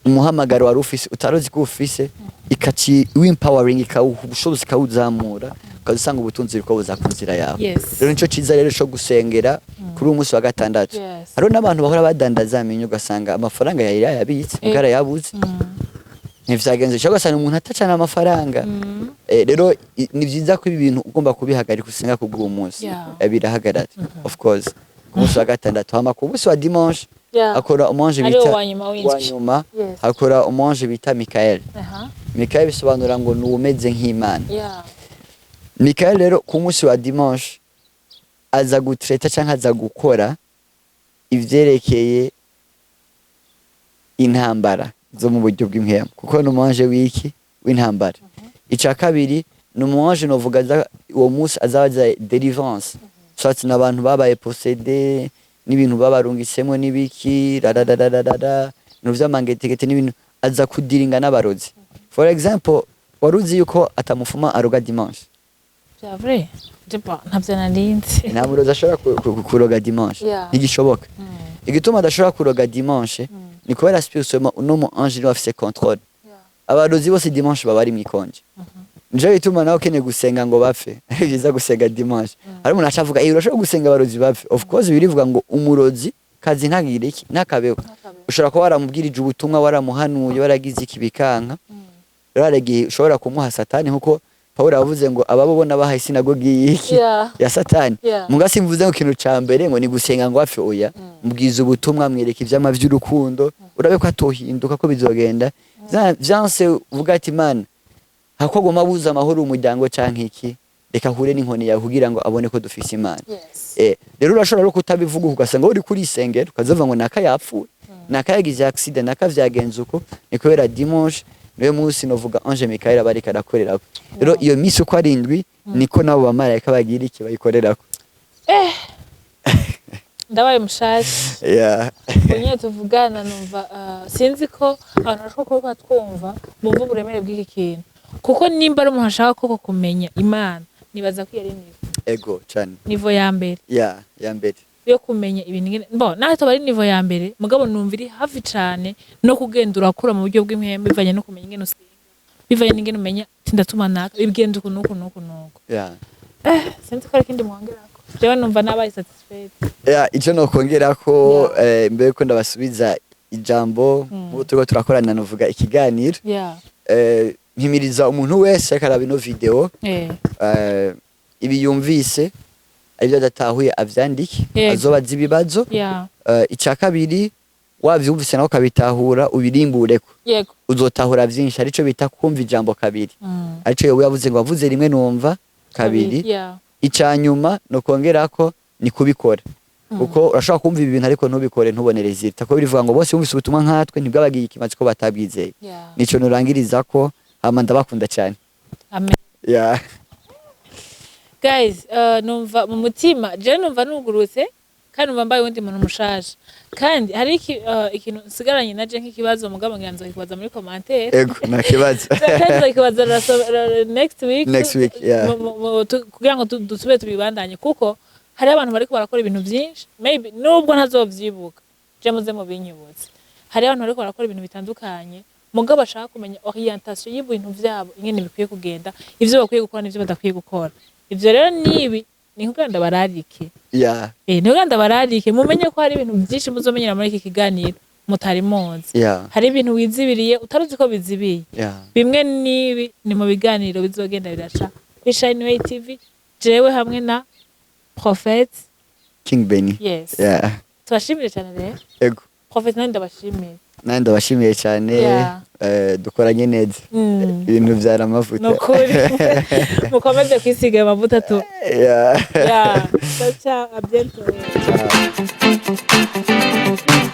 [SPEAKER 1] umuhamagaro wari ufise utaruzi ko ufise, ikaci empowering, ikawuha ubushobozi, ikawuzamura, ukaza usanga ubutunzi buriko buza ku nzira yawe. Rero nico ciza rero co gusengera kuri uyu munsi wa gatandatu. Hariho n'abantu bahora badandaza amenyo, ugasanga amafaranga yari yayabitse, muga yarayabuze, ntivyagenze, cyangwa ugasanga umuntu atacana amafaranga. Rero ni vyiza ko ibi bintu ugomba kubihagarika, usenga kubw'uwo munsi. Birahagarara, of course, ku munsi wa gatandatu. Hama ku munsi wa dimanche akora umu ange
[SPEAKER 2] Ariwo
[SPEAKER 1] bita
[SPEAKER 2] wa nyuma w'indwi.
[SPEAKER 1] Wa nyuma. Hakora umu ange bita Mikael. Mikael bisobanura ngo ni umeze nk'Imana. Mikael rero ku munsi wa dimanche aza gutreta cyangwa aza gukora ivyerekeye intambara zo mu buryo bw'impwemu, kuko ni umu ange w'iki? W'intambara. Ica kabiri, ni umu ange, novuga, uwo munsi azaza délivrance, soit n'abantu babaye possédé n'ibintu babarungisemo n'ibiki, rararararara, ibintu vy'amangetegete n'ibintu, aza kudiringa n'abarozi. For example, wari uzi yuko atamufuma aroga dimanche?
[SPEAKER 2] Vya vrai? Je pas, ntavyo narinzi.
[SPEAKER 1] Nta murozi ashobora kuroga dimanche. Ntigishoboka. Igituma adashobora kuroga dimanche ni kubera spirituellement uno mu ange niwe afise contrôle. Abarozi bose dimanche baba bari mw'ikonje. Nico gituma nawe ukeneye gusenga ngo bapfe, ari byiza gusenga dimanche. Hari umuntu aca avuga: "Eh, urashobora gusenga abarozi bapfe?" Of course, birivuga ngo umurozi kazi ntagire iki? Ntakabeho. Ushobora kuba waramubwirije ubutumwa, waramuhanuye, waragize iki, bikanka. Rero hari igihe ushobora kumuha Satani, nkuko Pawulo yavuze ngo ababo bona bahaye sinagogi y'iki? Ya Satani. Muga simvuze ngo ikintu ca mbere ngo ni gusenga ngo apfe, oya. Mubwiza ubutumwa, mwereka ivyama vy'urukundo, urabe ko atohinduka, ko bizogenda. Vyanse, uvuga ati: "Mana, hako aguma abuza amahoro umuryango canke iki, reka ahure n'inkoni yawe kugira ngo abone ko dufise Imana." Rero urashobora no kutabivuga, ugasanga uri kurisengera, ukazavuga ngo naka yapfuye, naka yagize accident, naka vyagenze uko. Ni kubera dimanche niwe munsi, novuga, ange Michael aba ariko arakorerako. Rero iyo misi uko ari indwi, niko nabo bamarayika bagira iki? Bayikorerako.
[SPEAKER 2] Eh, ndabaye mushasha. Ubu nyine tuvugana numva, sinzi ko abantu bashobora kuba batwumva bumva uburemere bw'iki kintu, kuko nimba ari umuntu ashaka koko kumenya Imana, nibaza ko iyo ari niveau
[SPEAKER 1] Ego cane.
[SPEAKER 2] niveau ya mbere
[SPEAKER 1] Ya mbere
[SPEAKER 2] yo kumenya ibintu ngene. Bo naho tuba ari niveau ya mbere, mugabo numva iri hafi cane no kugenda urakura mu buryo bw'impwemu, bivanye no kumenya ingene usenga, bivanye n'ingene umenya ati ndatuma naka, bigenda uku n'uku n'uku n'uku. Eh, sinzi ko hari ikindi mwongerako, jewe numva nabaye satisfied.
[SPEAKER 1] Yeah, ico nokongera ko, mbere yuko ndabasubiza ijambo, nk'ubu turiko turakorana, novuga, ikiganiro, mpimiriza umuntu wese ariko araba ino video, ibi yumvise aribyo adatahuye, avyandike, azobaza ibibazo. Ica kabiri, wavyumvise nawe ukabitahura, ubirimbureko, uzotahura vyinshi. Arico bita kumva ijambo kabiri, arico Yobu yavuze ngo wavuze rimwe numva kabiri. Ica nyuma nokongerako ni kubikora, kuko urashobora kumva ibi bintu ariko ntubikore, ntubone résultat, ko birivuga ngo bose bumvise ubutumwa nkatwe ntibwabagiye ikimazi ko batabwizeye. Nico nurangiriza ko, hama ndabakunda cyane.
[SPEAKER 2] Amen.
[SPEAKER 1] Yeah.
[SPEAKER 2] Guys, numva mu mutima, jewe numva nugurutse. Kandi numva mbaye uwundi muntu mushasha. Kandi hari ikintu nsigaranye naje nk'ikibazo, mugabo ngira nzokikubaza muri commentaire.
[SPEAKER 1] Ego, nta kibazo.
[SPEAKER 2] Kandi nzokikubaza next week.
[SPEAKER 1] Next week, yeah.
[SPEAKER 2] Kugira ngo dusubire tubibandanye, kuko hari abantu bariko barakora ibintu byinshi, maybe nubwo ntazovyibuka, je muze mubinyibutse. Hari abantu bariko barakora ibintu bitandukanye, mugabo bashaka kumenya orientation y'ibintu vyabo, ingene bikwiye kugenda, ivyo bakwiye gukora n'ivyo badakwiye gukora. Ivyo rero nibi ni kugira ndabararike. Ni kugira ndabararike mumenye ko hari ibintu byinshi muzomenyera muri iki kiganiro mutari muzi. Hari ibintu wizibiriye utaruzi ko bizibiye. Bimwe n'ibi ni mu biganiro bizogenda biraca kuri Shine Way TV, jewe hamwe na Prophet
[SPEAKER 1] King Benny.
[SPEAKER 2] Yes. Tubashimire cyane rero.
[SPEAKER 1] Ego.
[SPEAKER 2] Prophet, nandi ndabashimiye.
[SPEAKER 1] Nanjye ndabashimiye cyane. Dukoranye neza. Ibintu byari amavuta.
[SPEAKER 2] Nukuri mukomeze kwisiga amavuta tu. Yeah. Ciao ciao, à bientôt.
[SPEAKER 1] Ciao.